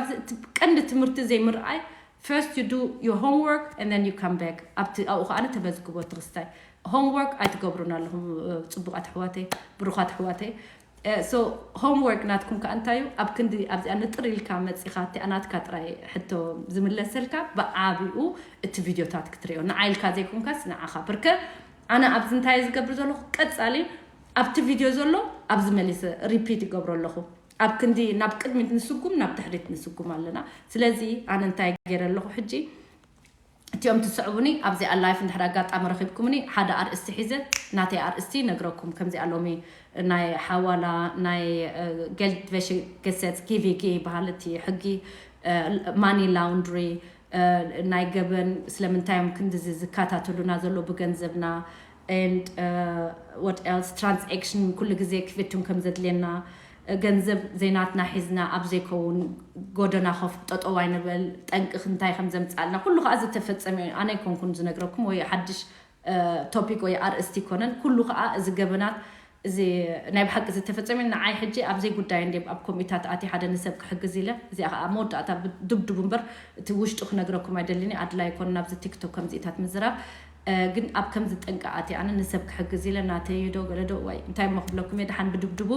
ቀንዲ ትምህርቲ ዘይምርኣይ first you do your homework and then you come back ኣብቲ ኣብኡ ከዓ ተመዝግቦ ትክስታይ homework ኣይትገብሩን ኣለኹም ፅቡቃት ኣሕዋተይ ብሩኻት ኣሕዋተይ so homework ናትኩም ከዓ እንታይ እዩ ኣብ ክንዲ ኣብዚኣ ንጥር ኢልካ መፂኻ እቲኣ ናትካ ጥራይ ሕቶ ዝምለሰልካ ብዓብኡ እቲ ቪድዮታት ክትሪኦ ንዓይልካ ዘይኮንካስ ንዓኻ ብርከ ኣነ ኣብዚ እንታይ ዝገብር ዘለኹ ቀፃሊ ኣብቲ ቪድዮ ዘሎ ኣብዚ መሊሰ ሪፒት ይገብሮ ኣለኹ ኣብ ክንዲ ናብ ቅድሚት ንስጉም ናብ ድሕሪት ንስጉም ኣለና ስለዚ ኣነ እንታይ ገይረ ኣለኹ ሕጂ እቲኦም ትስዕቡኒ ኣብዚኣ ላይፍ እንድሕር ኣጋጣሚ ረኺብኩምኒ ሓደ ኣርእስቲ ሒዘ ናተይ ኣርእስቲ ነግረኩም ከምዚኣ ሎሚ ናይ ሓዋላ ናይ ገልድቨሽ ገሰት ጊቪጊ ይበሃል እቲ ሕጊ ማኒ ላውንድሪ ናይ ገበን ስለምንታይ እዮም ክንድዚ ዝከታተሉና ዘሎ ብገንዘብና and what else transaction ኩሉ ግዜ ክፍትም ከም ዘድልየና ገንዘብ ዘይናትና ሒዝና ኣብ ዘይከውን ጎደና ኮፍ ጠጠው ኣይንበል ጠንቂ ክንታይ ከም ዘምፃልና ኩሉ ከዓ ዝተፈፀመ እዩ ኣነ ኣይኮንኩን ዝነግረኩም ወይ ሓድሽ ቶፒክ ወይ ኣርእስቲ ይኮነን ኩሉ ከዓ እዚ ገበናት እዚ ናይ ብሓቂ ዝተፈጸመ ንዓይ ሕጂ ኣብዘይ ጉዳይ እንደ ኣብ ኮሚታት ኣቲ ሓደ ንሰብ ክሕግዝ ኢለ እዚኣ ከዓ መወዳእታ ድብድቡ እምበር እቲ ውሽጡ ክነግረኩም ኣይደልኒ ኣድላይ ኮን ናብዚ ቲክቶክ ከምዚኢታት ምዝራብ ግን ኣብ ከምዚ ጠንቂ ኣቲ ኣነ ንሰብ ክሕግዝ ኢለ ናተይዶ ገለዶ ወይ እንታይ እሞ ክብለኩም እየ ደሓን ብድብድቡ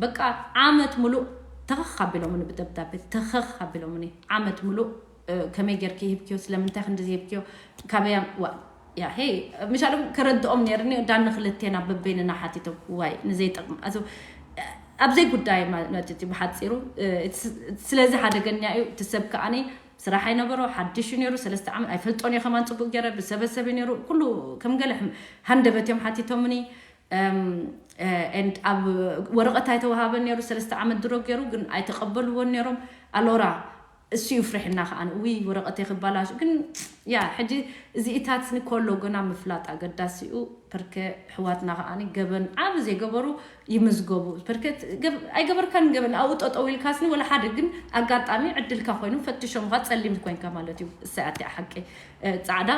በቃ ዓመት ሙሉእ ተኸኽ ኣቢሎምኒ ብደብዳቤ ተኸኽ ኣቢሎምኒ ዓመት ሙሉእ ከመይ ጌርኪ ሂብኪዮ ስለምንታይ ክንድዚ ሂብኪዮ ካበያ ያ ሄ ምሻሉ ከረድኦም ነርኒ ዳኒ ክልቴና በበይንና ሓቲቶም ዋይ ንዘይጠቕም ኣብዘይ ጉዳይ ማለት እዩ ብሓፂሩ ስለዚ ሓደ ገንያ እዩ እቲ ሰብ ከዓኒ ስራሕ ኣይነበሮ ሓድሽ እዩ ነይሩ ሰለስተ ዓመት ኣይፈልጦን እየ ከማን ፅቡቅ ገይረ ብሰበሰብ እዩ ነይሩ ኩሉ ከም ገለ ሃንደበት እዮም ሓቲቶምኒ and ኣብ ወረቐት ኣይተዋሃበን ነይሩ ሰለስተ ዓመት ድሮ ገይሩ ግን ኣይተቐበልዎን ነይሮም ኣሎራ እሱ እዩ ፍርሕና ከዓኒ እውይ ወረቐተይ ክባላሽ ግን ያ ሕጂ እዚኢታት ንኮሎ ገና ምፍላጥ ኣገዳሲ እዩ ፐርከ ኣሕዋትና ከዓኒ ገበን ዓብ ዘይገበሩ ይምዝገቡ ፐርከ ኣይገበርካን ገበን ኣብኡ ጠጠው ኢልካስኒ ወላ ሓደ ግን ኣጋጣሚ ዕድልካ ኮይኑ ፈትሾምካ ፀሊም ኮይንካ ማለት እዩ እሳይ ኣቲኣ ሓቂ ፃዕዳ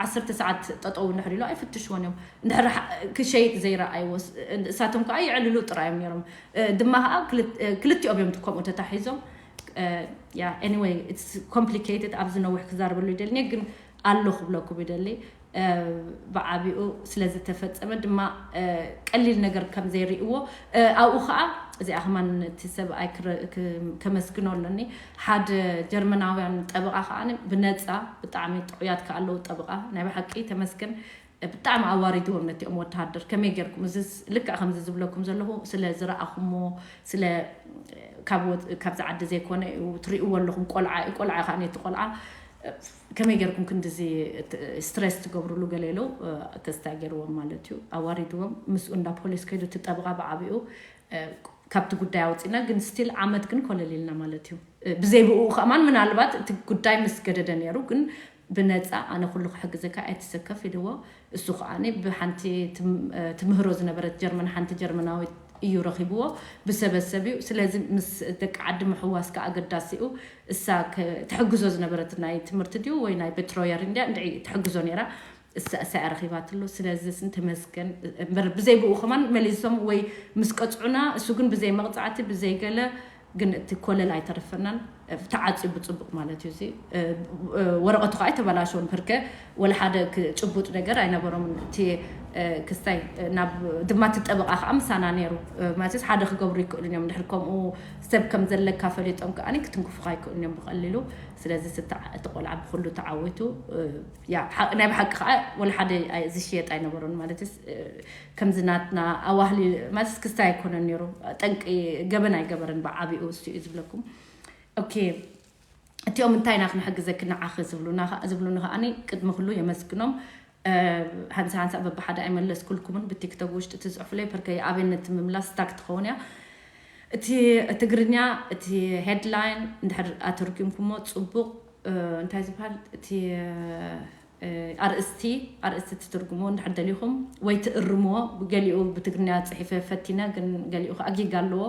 ዓሰርተ ሰዓት ጠጠው እንድሕር ኢሉ ኣይፍትሽዎን እዮም እንድሕር ክሸይጥ ዘይረኣይዎ እሳቶም ከዓ ይዕልሉ ጥራዮም ነይሮም ድማ ከዓ ክልቲኦም እዮም ከምኡ ተታሒዞም yeah anyway it's complicated ኣብዚ ነዊሕ ክዛርበሉ ይደልኒ ግን ኣሎ ክብለኩም ይደሊ ብዓቢኡ ስለዝተፈጸመ ድማ ቀሊል ነገር ከም ዘይርእዎ ኣብኡ ከዓ እዚኣ ከማን እቲ ሰብኣይ ከመስግኖ ኣለኒ ሓደ ጀርመናውያን ጠበቃ ከዓ ብነፃ ብጣዕሚ ጥዑያት ከኣለዉ ጠበቃ ናይ ብሓቂ ተመስገን ብጣዕሚ ኣዋሪድዎም ነቲኦም ወተሃደር ከመይ ጌርኩም እዚ ልክዕ ከምዚ ዝብለኩም ዘለኹ ስለ ዝረኣኹሞ ስለ ካብዚ ዓዲ ዘይኮነ እዩ ትሪእዎ ኣለኹም ቆልዓ እዩ ቆልዓ ከዓ ነቲ ቆልዓ ከመይ ጌርኩም ክንድዚ ስትረስ ትገብርሉ ገለ ኢሉ ተስታ ገይርዎም ማለት እዩ ኣዋሪድዎም ምስኡ እንዳ ፖሊስ ከይዱ እቲ ጠብቓ ብዓቢኡ ካብቲ ጉዳይ ኣውፂና ግን ስቲል ዓመት ግን ኮለል ኢልና ማለት እዩ ብዘይ ብኡ ከማን ምናልባት እቲ ጉዳይ ምስ ገደደ ነይሩ ግን ብነፃ ኣነ ኩሉ ክሕግዘካ ኣይትሰከፍ ኢልዎ እሱ ከዓ ብሓንቲ ትምህሮ ዝነበረት ጀርመን ሓንቲ ጀርመናዊት እዩ ረኺብዎ ብሰበሰብ እዩ ስለዚ ምስ ደቂ ዓዲ ምሕዋስ ከዓ ኣገዳሲ እዩ እሳ ትሕግዞ ዝነበረት ናይ ትምህርቲ ድዩ ወይ ናይ ቤትሮየር እንዲያ እንድዒ ትሕግዞ ነይራ እሳ እሳ እያ ረኺባትሉ ስለዚ ተመስገን እምበር ብዘይ ብኡ ከማን መሊሶም ወይ ምስ ቀፅዑና እሱ ግን ብዘይ መቕፃዕቲ ብዘይ ገለ ግን እቲ ኮለል ኣይተረፈናን ተዓፅዩ ብፅቡቅ ማለት እዩ እዚ ወረቀቱ ከዓ ኣይተበላሸውን ፕርከ ወላ ሓደ ጭቡጥ ነገር ኣይነበሮምን እቲ ክስታይ ናብ ድማ እቲ ጠበቃ ከዓ ምሳና ነይሩ ማለት ሓደ ክገብሩ ይክእሉ እዮም ድሕር ከምኡ ሰብ ከም ዘለካ ፈሊጦም ከዓ ክትንክፉካ ይክእሉ እዮም ብቀሊሉ ስለዚ እቲ ቆልዓ ብኩሉ ተዓዊቱ ናይ ብሓቂ ከዓ ወላ ሓደ ዝሽየጥ ኣይነበሮን ማለት ከምዚ ናትና ኣዋህሊ ማለት ክስታይ ኣይኮነን ነይሩ ጠንቂ ገበን ኣይገበረን ብዓቢኡ እሱ እዩ ዝብለኩም ኦኬ እቲኦም እንታይ ኢና ክንሕግዘኪ ንዓኺ ዝብሉና ዝብሉኒ ከዓኒ ቅድሚ ኩሉ የመስግኖም ሓንሳ ሓንሳ በብሓደ ኣይመለስኩልኩምን ብቲክቶክ ውሽጢ ትፅሑፍለይ ፐርከ ኣብነት ምምላስ ስታክ ትኸውን እያ እቲ ትግርኛ እቲ ሄድላይን እንድሕር ኣተርጉምኩሞ ፅቡቅ እንታይ ዝበሃል እቲ ኣርእስቲ ኣርእስቲ ትትርጉሞ እንድሕር ደሊኹም ወይ ትእርምዎ ገሊኡ ብትግርኛ ፅሒፈ ፈቲነ ግን ገሊኡ ከዓ ጊጋ ኣለዎ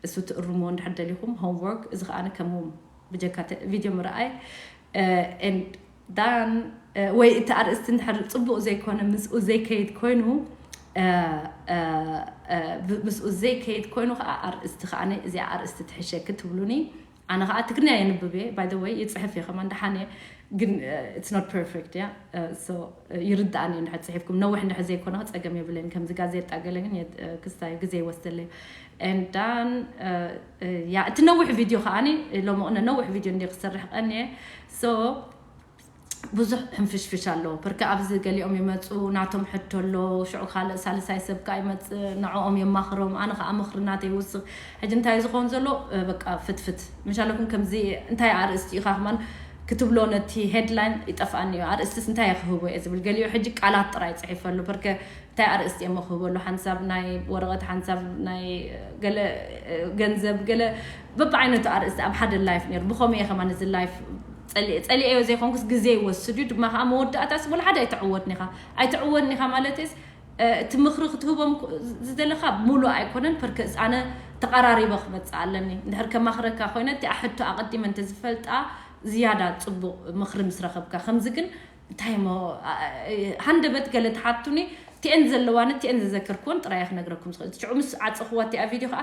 እሱ ትእርምዎ እንድሕር ደሊኹም homework እዚ ከዓ ከምኡ ብጀካ ቪድዮ ምርኣይ and then ወይ እቲ ኣርእስቲ እንድሕር ፅቡቅ ዘይኮነ ምስኡ ዘይከይድ ኮይኑ ምስኡ ዘይከይድ ኮይኑ ከዓ ኣርእስቲ ከዓ እዚኣ ኣርእስቲ ትሕሸኪ ትብሉኒ ኣነ ከዓ ትግርኛ የንብብ እየ by the way ይፅሕፍ እየ ከማን ደሓን እየ ግን it's not perfect እያ ይርዳእኒ እዩ እንድሕር ፅሒፍኩም ነዊሕ እንድሕር ዘይኮነ ፀገም የብለኒ ከምዚ ጋዜጣ ገለ ግን ክስታይ ግዜ ይወስደለይ and then ያ እቲ ነዊሕ ቪድዮ ከዓኒ ሎሚ ቅነ ነዊሕ ቪድዮ እንደ ክሰርሕ ቀንየ so ብዙሕ ሕንፍሽፍሽ ኣለዎ ፐርከ ኣብዚ ገሊኦም ይመፁ ናቶም ሕቶ ኣሎ ሽዑ ካልእ ሳልሳይ ሰብ ከዓ ይመፅእ ንዕኦም የማኽሮም ኣነ ከዓ ምኽሪ ናተይ ይውስኽ ሕጂ እንታይ ዝኸውን ዘሎ በቃ ፍትፍት ምሻለኩም ከምዚ እንታይ ኣርእስቲ ኢኻ ከማን ክትብሎ ነቲ ሄድላይን ይጠፍኣኒ እዩ ኣርእስትስ እንታይ ክህቦ እየ ዝብል ገሊኡ ሕጂ ቃላት ጥራይ ፅሒፈሉ ፐርከ እንታይ ኣርእስቲ እየ ክህበሉ ሓንሳብ ናይ ወረቐት ሓንሳብ ናይ ገለ ገንዘብ ገለ በብዓይነቱ ኣርእስቲ ኣብ ሓደ ላይፍ ነይሩ ብኸምኡ እየ ከማን እዚ ላይፍ ፀሊኤዮ ዘይኮንኩስ ግዜ ይወስድ እዩ ድማ ከዓ መወዳእታስ ወላ ሓደ ኣይትዕወትኒ ኢኻ ኣይትዕወትኒ ኢኻ ማለት እስ እቲ ምኽሪ ክትህቦም ዝደለኻ ሙሉእ ኣይኮነን ፐርከስ ኣነ ተቐራሪበ ክመፅእ ኣለኒ እንድሕር ከማኽረካ ኮይነ እቲኣ ሕቶ ኣቐዲመ እንተዝፈልጣ ዝያዳ ፅቡቕ ምኽሪ ምስ ረኸብካ ከምዚ ግን እንታይ ሞ ሃንደበት ገለ ትሓቱኒ እቲአን ዘለዋን እቲአን ዘዘከርኩዎን ጥራይ ክነግረኩም ዝኽእል። ሽዑ ምስ ዓጸኽዋ እቲኣ ቪድዮ ከዓ፣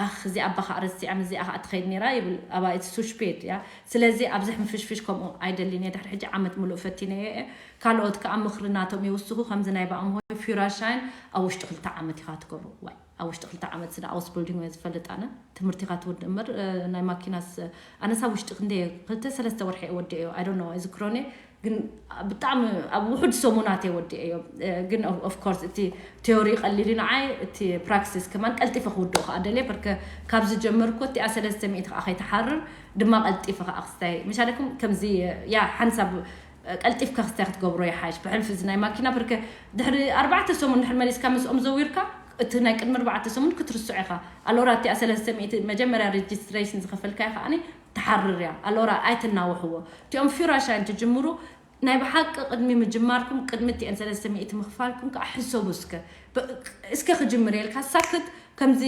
ኣኽ፣ እዚኣ ኣባኻ ኣረሲዓን እዚኣ ከዓ ትኸይድ ነይራ ይብል። ኣባይቲ ሱሽፔድ እያ። ስለዚ ኣብዝሕ ምፍሽፍሽ ከምኡ ኣይደልን እየ። ድሕሪ ሕጂ ዓመት ምሉእ ፈቲነዮ እየ። ካልኦት ከዓ ምኽሪ ናቶም ይውስኹ። ከምዚ ናይ ብኣምሆይ ፊራሻይን ኣብ ውሽጢ ክልተ ዓመት ኢኻ ትገብሮ። ዋይ፣ ኣብ ውሽጢ ክልተ ዓመት ስለ ኣውስቡልዲንግ እየ ዝፈልጥ ኣነ። ትምህርቲኻ ትውድእ እምበር፣ እ፣ ናይ ማኪናስ፣ እ፣ ኣነሳ ውሽጢ ክንደይ ክልተ ሰለስተ ወርሒ እየ ወዲአዮ። I don't know፣ ኣይዝክሮን እየ። ግን ብጣዕሚ ኣብ ውሑድ ሰሙናት እየ ወዲአዮ። እ፣ ግን of course እቲ ቲዮሪ ቀሊል እዩ ንዓይ፣ እቲ ፕራክሲስ ከማን ቀልጢፈ ክውድኦ ከዓ ደልየ። በርከ ካብ ዝጀመርኩ እቲኣ ሰለስተ ሚእቲ ከዓ ከይትሓርር ድማ ቀልጢፈ ከዓ ክስታይ። ምሻለኩም ከምዚ፣ ያ፣ ሓንሳብ ቀልጢፍካ ክስታይ ክትገብሮ ይሓይሽ። ብሕልፊ እዚ ናይ ማኪና በርከ ድሕሪ ኣርባዕተ ሰሙን ድሕሪ መሊስካ ምስኦም ዘዊርካ፣ እቲ ናይ ቅድሚ ኣርባዕተ ሰሙን ክትርስዖ ኢኻ። ኣሎራ እቲኣ ሰለስተ ሚእቲ መጀመርያ ሬጅስትሬሽን ዝኸፈልካዮ ከዓኒ ትሓርር እያ። ኣሎራ ኣይትናውሕዎ። እቲኦም ፊራሻይን ትጅምሩ፣ ናይ ብሓቂ ቅድሚ ምጅማርኩም፣ ቅድሚ እቲአን ሰለስተ ሚእቲ ምኽፋልኩም ከዓ ሕሰቡ እስከ። ብ-፣ እስከ ክጅምር የልካ ሳክት ከምዚ፣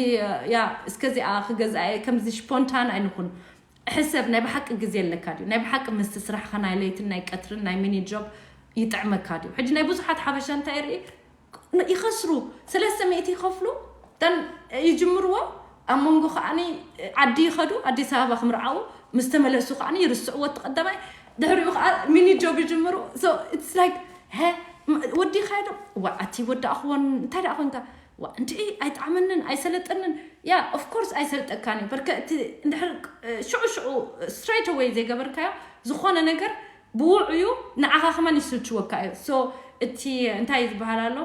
ያ፣ እስከዚኣ ክገዝኣ እየ፣ ከምዚ ሽፖንታን ኣይንኹን። ሕሰብ፣ ናይ ብሓቂ ግዜ ኣለካ ድዩ? ናይ ብሓቂ ምስቲ ስራሕኻ ናይ ለይትን ናይ ቀትርን ናይ ሚኒ ጆብ ይጥዕመካ ድዩ? ሕጂ ናይ ብዙሓት ሓበሻ እንታይ ይርኢ? ይኸስሩ፣ ሰለስተ ሚእቲ ይኸፍሉ፣ ደን ይጅምርዎ፣ ኣብ መንጎ ከዓኒ ዓዲ ይኸዱ፣ ኣዲስ ኣበባ ክምርዓዉ፣ ምስ ተመለሱ ከዓኒ ይርስዕዎ እቲ ቀዳማይ፣ ድሕሪኡ ከዓ ሚኒ ጆብ ይጅምሩ። So it's like፣ "ሀ፣ ም-፣ ወዲኻዮ ዶ? ዋ፣ ኣቲ ወዳእኽዎን እንታይ ደኣ ኮንካ? ዋ፣ እንድዒ ኣይጠዓመንን፣ ኣይሰለጠንን?" ያ፣ of course ኣይሰልጠካን እዩ። በርከ እቲ እንድሕር፣ እ፣ ሽዑ ሽዑ ስትሬት ኣወይ ዘይገበርካዮ ዝኾነ ነገር ብውዑዩ ንዓኻ ከማን ይስልችወካ እዩ። So እቲ እንታይ ዝበሃል ኣሎ?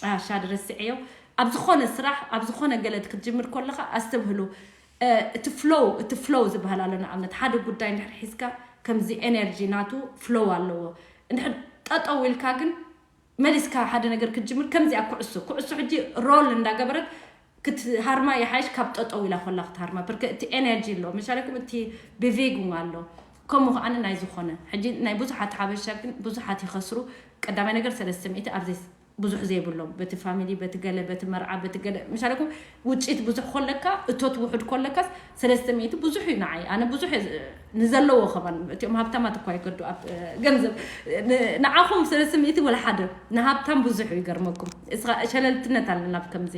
አ፣ ሻድ ረስዐዮ። ኣብ ዝኾነ ስራሕ፣ ኣብ ዝኾነ ገለ ክትጅምር ከለኻ ኣስተብህሉ። እ፣ እቲ ፍሎው፣ እቲ ፍሎው ዝበሃል ኣሎ። ንኣብነት ሓደ ጉዳይ እንድሕር ሒዝካ ከምዚ ኤነርጂ ናቱ ፍሎው ኣለዎ። እንድሕር ጠጠው ኢልካ ግን መሊስካ ሓደ ነገር ክትጅምር ከምዚኣ ኩዕሶ፣ ኩዕሶ ሕጂ ሮል እንዳገበረት ክትሃርማ ይሓይሽ ካብ ጠጠው ኢላ ኮላ ክትሃርማ። በርከ እቲ ኤነርጂ ኣሎ። መሻለኩም እቲ ቤቬጉን ኣሎ። ከምኡ ከዓኒ ናይ ዝኾነ። ሕጂ ናይ ብዙሓት ሓበሻ ግን ብዙሓት ይኸስሩ። ቀዳማይ ነገር ሰለስተ ሚእቲ ኣብ ዘይ-፣ ብዙሕ ዘይብሎም። በቲ ፋሚሊ፣ በቲ ገለ፣ በቲ መርዓ፣ በቲ ገለ። መሻለኩም ውፅኢት ብዙሕ ኮለካ፣ እቶት ውሑድ ኮለካስ ሰለስተ ሚእቲ ብዙሕ እዩ ንዓይ። ኣነ ብዙሕ እየ ዝ-፣ ንዘለዎ ከማን፣ እቲኦም ሃብታማት እኳ ይገዱ ኣብ፣ እ፣ ገንዘብ። ን-፣ ንዓኹም ሰለስተ ሚእቲ ወላ ሓደ፣ ንሃብታም ብዙሕ እዩ ይገርመኩም። እስኻ ሸለልትነት ኣለና ኣብ ከምዚ።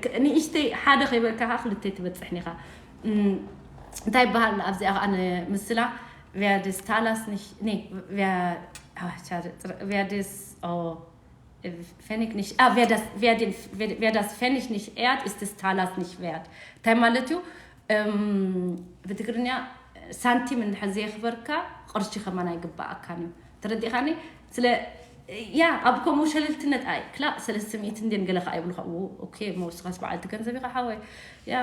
ክ-፣ ንእሽተይ ሓደ ከይበልካ ከዓ ክልተ ትበፅሕን ኢኻ። እም፣ እንታይ ይበሃል ኣብዚኣ ከዓ ንምስላ? Wer des Talers nicht, nee, wer, ah, schade, wer des, oh, Pfennig nicht, ah, wer das, wer den, wer, wer das Pfennig nicht ehrt, ist des Talers nicht wert. እንታይ ማለት እዩ? እም፣ ብትግርኛ ሳንቲም እንድሕር ዘየኽበርካ ቅርሺ ከማን ኣይግባኣካን እዩ። ተረዲኻኒ? ስለ፣ ያ፣ ኣብ ከምኡ ሸለልትነት ኣይ፣ ክላእ ሰለስተ ሚእቲ እንድን ገለ ከኣ ይብሉኻ። ው፣ ኦኬ፣ እሞ ንስኻስ በዓልቲ ገንዘብ ኢኻ ሓወይ። ያ፣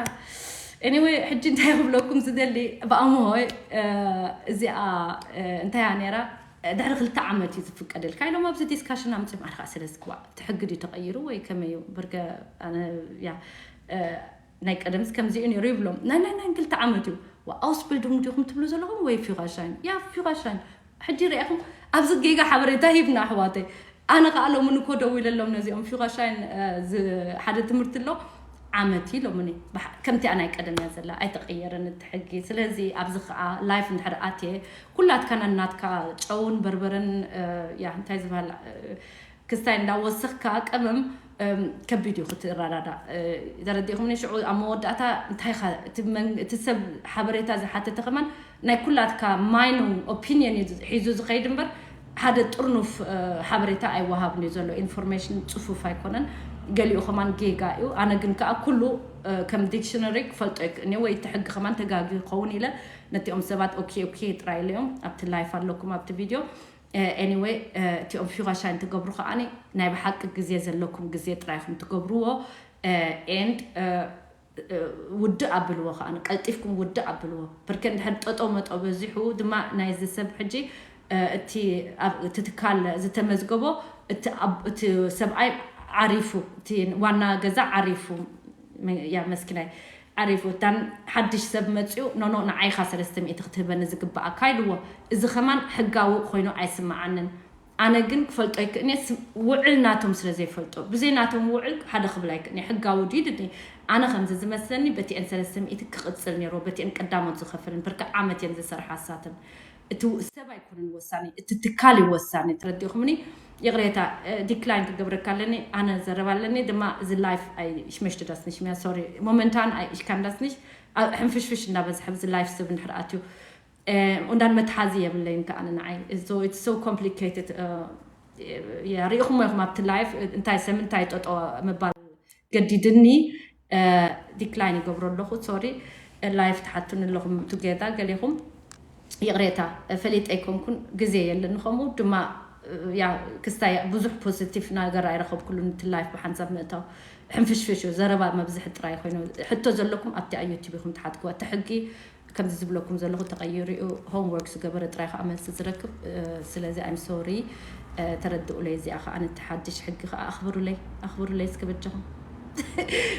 ኤኒወይ፣ ሕጂ እንታይ ክብለኩም ዝደሊ፣ ብኣምሆይ፣ እ፣ እዚኣ፣ እ፣ እንታይ እያ ነይራ? ድሕሪ ክልተ ዓመት እዩ ዝፍቀደልካ ኢሎም ኣብዚ ዲስካሽን ኣምፅኦም። ኣነ ከዓ ስለ ዝግባእ እቲ ሕጊ ድዩ ተቐይሩ ወይ ከመይ እዩ? በርከ ኣነ፣ ያ፣ እ፣ ናይ ቀደምስ ከምዚኡ ነይሩ ይብሎም። ናይ፣ ናይ፣ ናይ ክልተ ዓመት እዩ። ዋ፣ ኣውስቢልዱንግ ዲኹም ትብሉ ዘለኹም ወይ ፊጋሻይን? ያ፣ ፊጋሻይን። ሕጂ ርኢኹም ኣብዚ ጌጋ ሓበሬታ ሂብና ኣሕዋተይ። ኣነ ከዓ ሎሚ ንኮ ደዊለሎም ነዚኦም ፊጋሻይን፣ እ፣ ዝ-፣ ሓደ ትምህርቲ ኣሎ። ዓመት እዩ ሎምኒ። ብሓ-፣ ከምቲኣ ናይ ቀደም እያ ዘላ፣ ኣይተቐየረን እቲ ሕጊ። ስለዚ ኣብዚ ከዓ ላይፍ እንድሕር ኣትየ፣ ኩላትካ ናናትካ ጨውን በርበረን፣ እ፣ ያ፣ እንታይ ዝበሃል፣ እ፣ ክስታይ እንዳወሰኽካ ቀመም፣ እም፣ ከቢድ እዩ ክትረዳዳእ። እ፣ ተረዲእኩምኒ? ሽዑ ኣብ መወዳእታ እንታይ ኢኻ እቲ መን-፣ እቲ ሰብ ሓበሬታ ዝሓተተ ከማን ናይ ኩላትካ ማይኑ ኦፒንየን እዩ ሒዙ ዝኸይድ እምበር ሓደ ጥርኑፍ፣ እ፣ ሓበሬታ ኣይወሃብን እዩ ዘሎ። ኢንፎርሜሽን ጽፉፍ ኣይኮነን። ገሊኡ ከማን ጌጋ እዩ። ኣነ ግን ከኣ ኩሉ፣ እ፣ ከም ዲክሽነሪ ክፈልጦ ይክእልኒ ወይ እቲ ሕጊ ከማን ተጋጊ ክኸውን ኢለ ነቲኦም ሰባት ኦኬ፣ ኦኬ ጥራይ ኢለዮም። ኣብቲ ላይፍ ኣለኩም ኣብቲ ቪድዮ። እ፣ ኤኒወይ፣ እ፣ እቲኦም ፊጋሻይን ትገብሩ ከኣኒ ናይ ብሓቂ ግዜ ዘለኩም ግዜ ጥራይ ኢኹም ትገብርዎ። እ፣ ኤንድ፣ እ፣ እ፣ ውድእ ኣብልዎ ከኣ፣ ቀልጢፍኩም ውድእ ኣብልዎ። ብርከ እንድሕር ጠጠው መጠው በዚሑ ድማ ናይዚ ሰብ ሕጂ፣ እ፣ እቲ ኣብ እቲ ትካል ዝተመዝገቦ እቲ ኣብ-፣ እቲ ሰብኣይ ዓሪፉ፣ እቲ ዋና ገዛ ዓሪፉ፣ መ-፣ ያ መስኪናይ ዓሪፉ። እታን ሓድሽ ሰብ መፅኡ፣ ኖኖ፣ ንዓይኻ ሰለስተ ሚእቲ ክትህበኒ ዝግባኣካ ኢልዎ። እዚ ከማን ሕጋዊ ኮይኑ ኣይስምዓንን። ኣነ ግን ክፈልጦ ይክእን እየ፣ ስ-፣ ውዕል ናቶም ስለ ዘይፈልጦ። ብዘይ ናቶም ውዕል ሓደ ክብል ኣይክእን እየ። ሕጋዊ ድዩ ድኒ? ኣነ ከምዚ ዝመስለኒ በቲአን ሰለስተ ሚእቲ ክቕጽል ነይርዎ፣ በቲአን ቀዳሞት ዝኸፈልን፣ ብርኪ ዓመት እየን ዝሰርሓ ኣሳተን። እቲ ሰብ ኣይኮነን ወሳኒ፣ እቲ ትካል እዩ ወሳኒ። ተረዲኹምኒ? ይቕሬታ፣ ዲክላይን ክገብረካ ኣለኒ፣ ኣነ ዘረባ ኣለኒ ድማ። እዚ ላይፍ ኣይሽመሽትዳስንሽ ሚያ ሶሪ፣ ሞመንታን ኣይሽካንዳስንሽ። ሕንፍሽፍሽ እንዳበዝሐ ብዚ ላይፍ ሰብ እንድሕር ኣትዩ እንዳን መትሓዚ የብለይን ከኣ ንዓይ። So it's so complicated። ሪኢኹሞ ኢኹም ኣብቲ ላይፍ እንታይ ሰብ እንታይ ጠጠ ምባል ገዲድኒ። ዲክላይን ይገብሮ ኣለኹ። ሶሪ፣ ላይፍ ትሓቱኒ ኣለኹም ቱጌታ ገሌኹም። ይቕሬታ፣ ፈሊጠ ኣይኮንኩን፣ ግዜ የለኒ። ከምኡ ድማ ያ ክስታይ ብዙሕ ፖዚቲቭ ነገር ኣይረኸብኩሉን። እቲ ላይፍ ብሓንሳብ ምእታው ሕንፍሽፍሽ እዩ፣ ዘረባ መብዝሒ ጥራይ ኮይኑ። ሕቶ ዘለኩም ኣብቲ ኣብ ዩቲብ ኢኹም ትሓትክዋ። እቲ ሕጊ ከምዚ ዝብለኩም ዘለኹ ተቐይሩ እዩ። ሆምወርክ ዝገበረ ጥራይ ከዓ መልሲ ዝረክብ። ስለዚ ኣይም ሶሪ፣ ተረድኡለይ። እዚኣ ከዓ ነቲ ሓድሽ ሕጊ ከዓ ኣኽብሩለይ፣ ኣኽብሩለይ እስከ በጃኹም።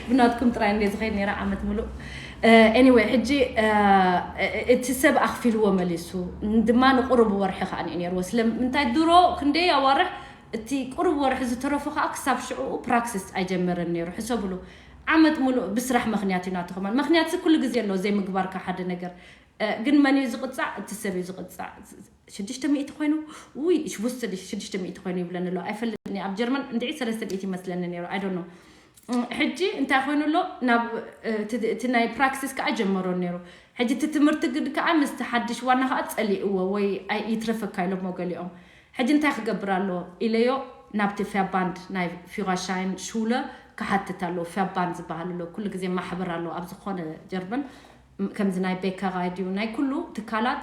ብናትኩም ጥራይ እንደ ዝኸይድ ነይራ ዓመት ሙሉእ። ኤኒወይ፣ ሕጂ እቲ ሰብ ኣኽፊልዎ መሊሱ፣ ድማ ንቁሩብ ወርሒ ከዓ እዩ ነይርዎ። ስለምንታይ ድሮ ክንደይ ኣዋርሕ፣ እቲ ቁሩብ ወርሒ ዝተረፉ ከዓ ክሳብ ሽዑ ፕራክሲስ ኣይጀመረን ነይሩ። ሕሰብሉ፣ ዓመት ሙሉእ ብስራሕ ምኽንያት እዩ ናቱ ከማን። ምኽንያት ኩሉ ግዜ ኣሎ ዘይምግባርካ ሓደ ነገር። ግን መን እዩ ዝቕጻዕ? እቲ ሰብ እዩ ዝቕጻዕ። ሽዱሽተ ሚእቲ ኮይኑ፣ ውይ፣ ሽቡስተ ሽዱሽተ ሚእቲ ኮይኑ ይብለኒ ኣሎ። ኣይፈልጥን እየ። ኣብ ጀርመን እንድዒ ሰለስተ ሚእቲ ይመስለኒ ነይሩ። I don't know። ሕጂ እንታይ ኮይኑ ኣሎ? ናብ እቲ ናይ ፕራክሲስ ከዓ ጀመሮ ነይሩ። ሕጂ እቲ ትምህርቲ ግን ከዓ ምስቲ ሓድሽ ዋና ከዓ ጸሊእዎ ወይ ይትረፈካ ኢሎሞ ገሊኦም። ሕጂ እንታይ ክገብር ኣሎ ኢለዮ፣ ናብቲ ፊያባንድ ናይ ፊራሻይን ሹለ ክሓትት ኣሎ። ፊያባንድ ዝበሃል ኣሎ፣ ኩሉ ግዜ ማሕበር ኣሎ ኣብ ዝኾነ ጀርመን። ከምዚ ናይ ቤከራይ ድዩ ናይ ኩሉ ትካላት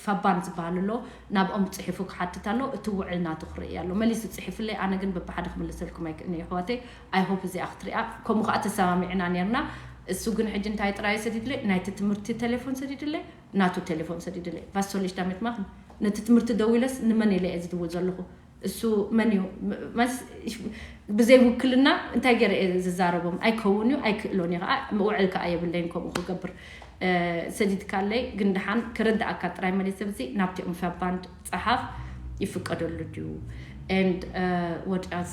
ፋባን ዝበሃል ኣሎ። ናብኦም ፅሒፉ ክሓትት ኣሎ። እቲ ውዕል ናቱ ክርኢ ኣሎ። መሊሱ ፅሒፍለይ፣ ኣነ ግን በብሓደ ክምልሰልኩም ኣይክእልን እየ ኣሕዋተይ። I hope እዚኣ ክትሪኣ። ከምኡ ከዓ ተሰማሚዕና ነርና። እሱ ግን ሕጂ እንታይ ጥራይ ሰዲድለይ፣ ናይቲ ትምህርቲ ቴሌፎን ሰዲድለይ፣ ናቱ ቴሌፎን ሰዲድለይ። ቫሶሊሽ ዳሜት ማኽን ነቲ ትምህርቲ ደዊለስ ንመን ኢለ እየ ዝድውል ዘለኹ? እሱ መን እዩ? መስ ብዘይ ውክልና እንታይ ገይረ እየ ዝዛረቦም? ኣይከውን እዩ፣ ኣይክእሎን እዩ ከዓ፣ ውዕል ከዓ የብለይን ከምኡ ክገብር። ሰዲድካለይ ግን ደሓን ክርድኣካ ጥራይ መሊሰ ብዚ ናብቲኦም ፋባንድ ጸሓፍ ይፍቀደሉ ድዩ? And ወድኣስ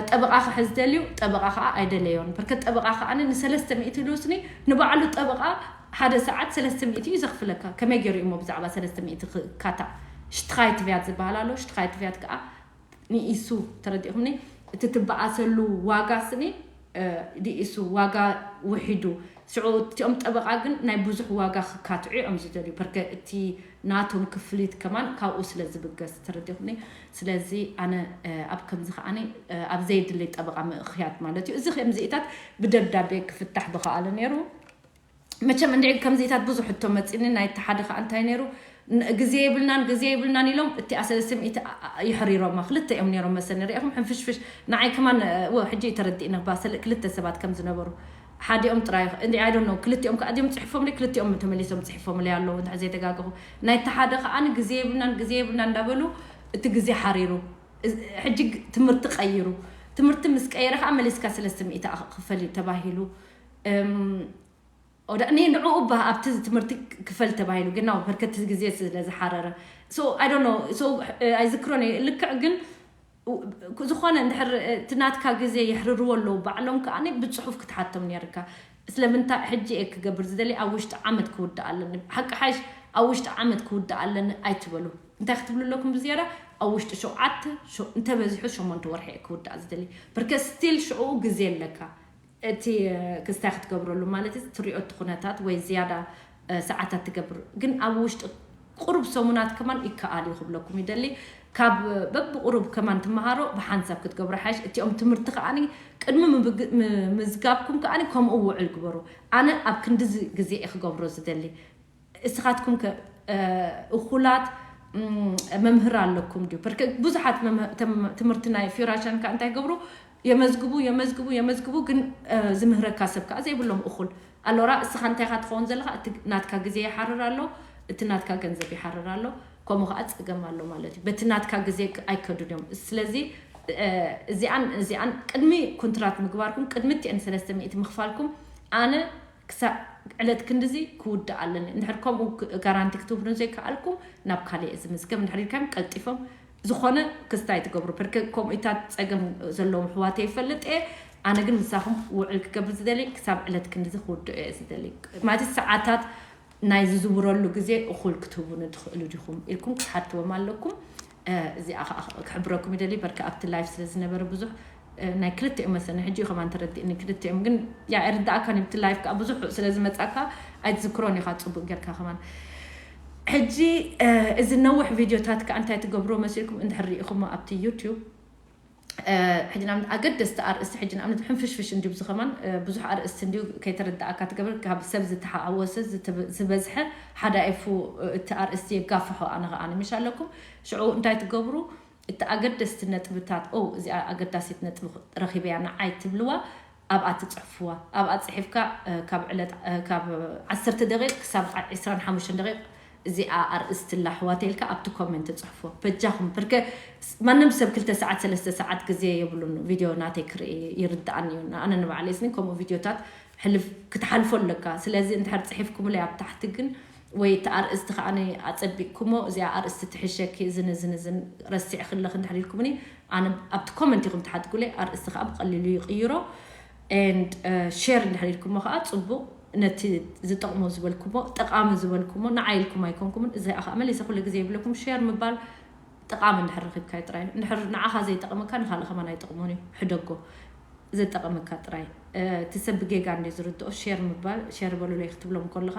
ጠበቓ ክሕዝ ደልዩ ጠበቓ ከዓ ኣይደለዮን። በርከት ጠበቓ ከዓ ንሰለስተ ሚእቲ ልውስኒ ንባዕሉ ጠበቓ ሓደ ሰዓት ሰለስተ ሚእቲ እዩ ዘኽፍለካ። ከመይ ገይሩ እሞ ብዛዕባ ሰለስተ ሚእቲ ክካታዕ? ሽትኻይት ቪያት ዝበሃል ኣሎ። ሽትኻይት ቪያት ከዓ ንኢሱ፣ ተረዲእኹምኒ? እቲ ትበኣሰሉ ዋጋ ስኒ ንኢሱ ዋጋ ውሒዱ። ሽዑ እቲኦም ጠበቓ ግን ናይ ብዙሕ ዋጋ ክካትዑ እዮም ዝደልዩ። በርከ እቲ ናቶም ክፍሊት ከማን ካብኡ ስለ ዝብገስ፣ ተረዲእኹምኒ? ስለዚ ኣነ ኣብ ከምዚ ከዓኒ ኣብ ዘይድለይ ጠበቓ ምእኽያት ማለት እዩ። እዚ ከምዚኢታት ብደብዳቤ ክፍታሕ ብኸኣለ ነይሩ። መቸም እንድዒ ከምዚታት ብዙሕ ሕቶ መፂኒ። ናይ እቲ ሓደ ከዓ እንታይ ነይሩ? ግዜ የብልናን፣ ግዜ የብልናን ኢሎም እቲኣ ሰለስተ ሚእቲ ይሕሪሮማ። ክልተ እዮም ነይሮም መሰኒ። ሪኢኹም ሕንፍሽፍሽ። ንዓይ ከማን ወ ሕጂ ተረዲእኒ። ክልተ ሰባት ከም ዝነበሩ፣ ሓዲኦም ጥራይ እንዲ I don't know፣ ክልቲኦም ከዓ ድዮም ፅሒፎምለይ፣ ክልቲኦም ተመሊሶም ፅሒፎምለይ ኣለዉ እንተ ዘይተጋገኹ። ናይ እቲ ሓደ ከዓ ግዜ የብልናን፣ ግዜ የብልናን እንዳበሉ እቲ ግዜ ሓሪሩ። ሕጂ ትምህርቲ ቀይሩ። ትምህርቲ ምስ ቀየረ ከዓ መሊስካ ሰለስተ ሚእቲ ክፈል እዩ ተባሂሉ። ወደ እኔ ንዕኡ ባ ኣብቲ ትምህርቲ ክፈል ተባሂሉ፣ ግን ናብ በርከቲ ግዜ ስለ ዝሓረረ። So I don't know። So ኣይዝክሮን እየ ልክዕ፣ ግን ዝኾነ እንድሕር እቲ ናትካ ግዜ የሕርርዎ ኣለዉ ባዕሎም ከኣ ብፅሑፍ ክትሓቶም ነርካ። ስለምንታይ ሕጂ እየ ክገብር ዝደሊ፣ ኣብ ውሽጢ ዓመት ክውዳእ ኣለኒ። ሓቂ ሓይሽ ኣብ ውሽጢ ዓመት ክውዳእ ኣለኒ ኣይትበሉ። እንታይ ክትብሉ ኣለኩም ብዝያዳ? ኣብ ውሽጢ ሸውዓተ፣ እንተበዚሑ ሸሞንተ ወርሒ እየ ክውዳእ ዝደሊ። በርከ ስቲል ሽዕኡ ግዜ ኣለካ። እቲ ክስታይ ክትገብረሉ ማለት እዩ፣ ትሪኦ እቲ ኩነታት ወይ ዝያዳ ሰዓታት ትገብር። ግን ኣብ ውሽጢ ቁሩብ ሰሙናት ከማን ይከኣል እዩ ክብለኩም ይደሊ። ካብ በብቁሩብ ከማን ትመሃሮ ብሓንሳብ ክትገብሮ ሓይሽ። እቲኦም ትምህርቲ ከዓኒ ቅድሚ ምዝጋብኩም ከዓኒ ከምኡ ውዕል ግበሩ። ኣነ ኣብ ክንድዚ ግዜ እየ ክገብሮ ዝደሊ። እስኻትኩም ከ እኹላት መምህር ኣለኩም ድዩ? በርከ ብዙሓት ትምህርቲ ናይ ፊራሻን ከ እንታይ ገብሩ? የመዝግቡ፣ የመዝግቡ፣ የመዝግቡ፣ ግን ዝምህረካ ሰብ ከኣ ዘይብሎም እኹል። ኣሎራ እስኻ እንታይ ኢኻ ትኸውን ዘለኻ? እቲ ናትካ ግዜ ይሓርር ኣሎ፣ እቲ ናትካ ገንዘብ ይሓርር ኣሎ። ከምኡ ከኣ ጸገም ኣሎ ማለት እዩ። በቲ ናትካ ግዜ ኣይከዱን እዮም። ስለዚ እዚኣን እዚኣን ቅድሚ ኮንትራት ምግባርኩም፣ ቅድሚ እቲአን ሰለስተ ሚእቲ ምኽፋልኩም ኣነ ክሳብ ዕለት ክንድዚ ክውዳእ ኣለኒ። እንድሕር ከምኡ ጋራንቲ ክትህቡን ዘይከኣልኩም ናብ ካልእ እየ ዝምዝገብ። እንድሕር ኢልካዮም ቀልጢፎም ዝኾነ ክስታይ ትገብሩ። በርከ ከምኡታት ጸገም ዘለዎም ኣሕዋተይ ይፈልጥ እየ። ኣነ ግን ምሳኹም ውዕል ክገብር ዝደሊ ክሳብ ዕለት ክንድዚ ክውድኦ እየ ዝደሊ። ማለት ሰዓታት ናይ ዝዝውረሉ ግዜ እኹል ክትህቡኒ ትኽእሉ ዲኹም ኢልኩም ክትሓትዎም ኣለኩም። እዚኣ ከዓ ክሕብረኩም ይደሊ። በርካ ኣብቲ ላይፍ ስለ ዝነበረ ብዙሕ ናይ ክልቲኦም መሰኒ ሕጂ ከማን ተረዲእኒ። ክልቲኦም ግን ያ ኣይርዳእካን እዩ። ኣብቲ ላይፍ ከዓ ብዙሕ ስለ ዝመፃካ ኣይትዝክሮን ኢኻ ፅቡቅ ጌርካ ከማን። ሕጂ እዚ ነዊሕ ቪድዮታት ከዓ እንታይ ትገብሮ መሲልኩም እንድሕር ርኢኹሞ ኣብቲ ዩቱብ ሕጂ ንኣብነት ኣገደስቲ ኣርእስቲ ሕጂ ንኣብነት ሕንፍሽፍሽ እንዲዩ ዝኸማን ብዙሕ ኣርእስቲ እንዲዩ ከይተረዳእካ ትገብር ካብ ሰብ ዝተሓወሰ ዝበዝሐ ሓደ ኣይፉ እቲ ኣርእስቲ የጋፍሖ ኣነ ከኣ ንምሽ ኣለኩም ሽዑ እንታይ ትገብሩ እቲ ኣገደስቲ ነጥብታት ኦ እዚኣ ኣገዳሲት ነጥቢ ረኺበያ ንዓይ ትብልዋ ኣብኣ ትፅሕፍዋ ኣብኣ ፅሒፍካ ካብ ዕለት ካብ ዓሰርተ ደቂቅ ክሳብ ዕስራን ሓሙሽተን ደቂቅ እዚኣ ኣርእስቲ ኣላ ኣሕዋተይ ኢልካ ኣብቲ ኮመንት ፅሕፎ በጃኹም ብርከ ማንም ሰብ ክልተ ሰዓት ሰለስተ ሰዓት ግዜ የብሉን ቪድዮ ናተይ ክርኢ ይርድኣኒ እዩ ኣነ ንባዕለይ ስኒ ከምኡ ቪድዮታት ሕልፍ ክትሓልፎ ኣለካ ስለዚ እንድሕር ፅሒፍኩምለይ ኣብ ታሕቲ ግን ወይ እቲ ኣርእስቲ ከዓ ኣፀቢቅኩሞ እዚኣ ኣርእስቲ ትሕሸኪ እዝን እዝን እዝን ረሲዕ ክለክ እንድሕር ኢልኩምኒ ኣነ ኣብቲ ኮመንት ኢኹም ትሓትጉለይ ኣርእስቲ ከዓ ብቀሊሉ ይቅይሮ and share እንድሕር ኢልኩሞ ከዓ ፅቡቅ ነቲ ዝጠቕሞ ዝበልኩሞ ጠቃሚ ዝበልኩሞ ንዓይ ኢልኩም ኣይኮንኩምን እዚ ከዓ መሊሰ ኩሉ ግዜ ይብለኩም share ምባል ጠቃሚ እንድሕር ረኪብካዮ ጥራይ እንድሕር ንዓኻ ዘይጠቅመካ ንካልእ ከማን ኣይጠቅሞን እዩ ሕደጎ ዘጠቀመካ ጥራይ እቲ ሰብ ብጌጋ እንደ ዝርድኦ share ምባል share በሉለይ ክትብሎም ከለካ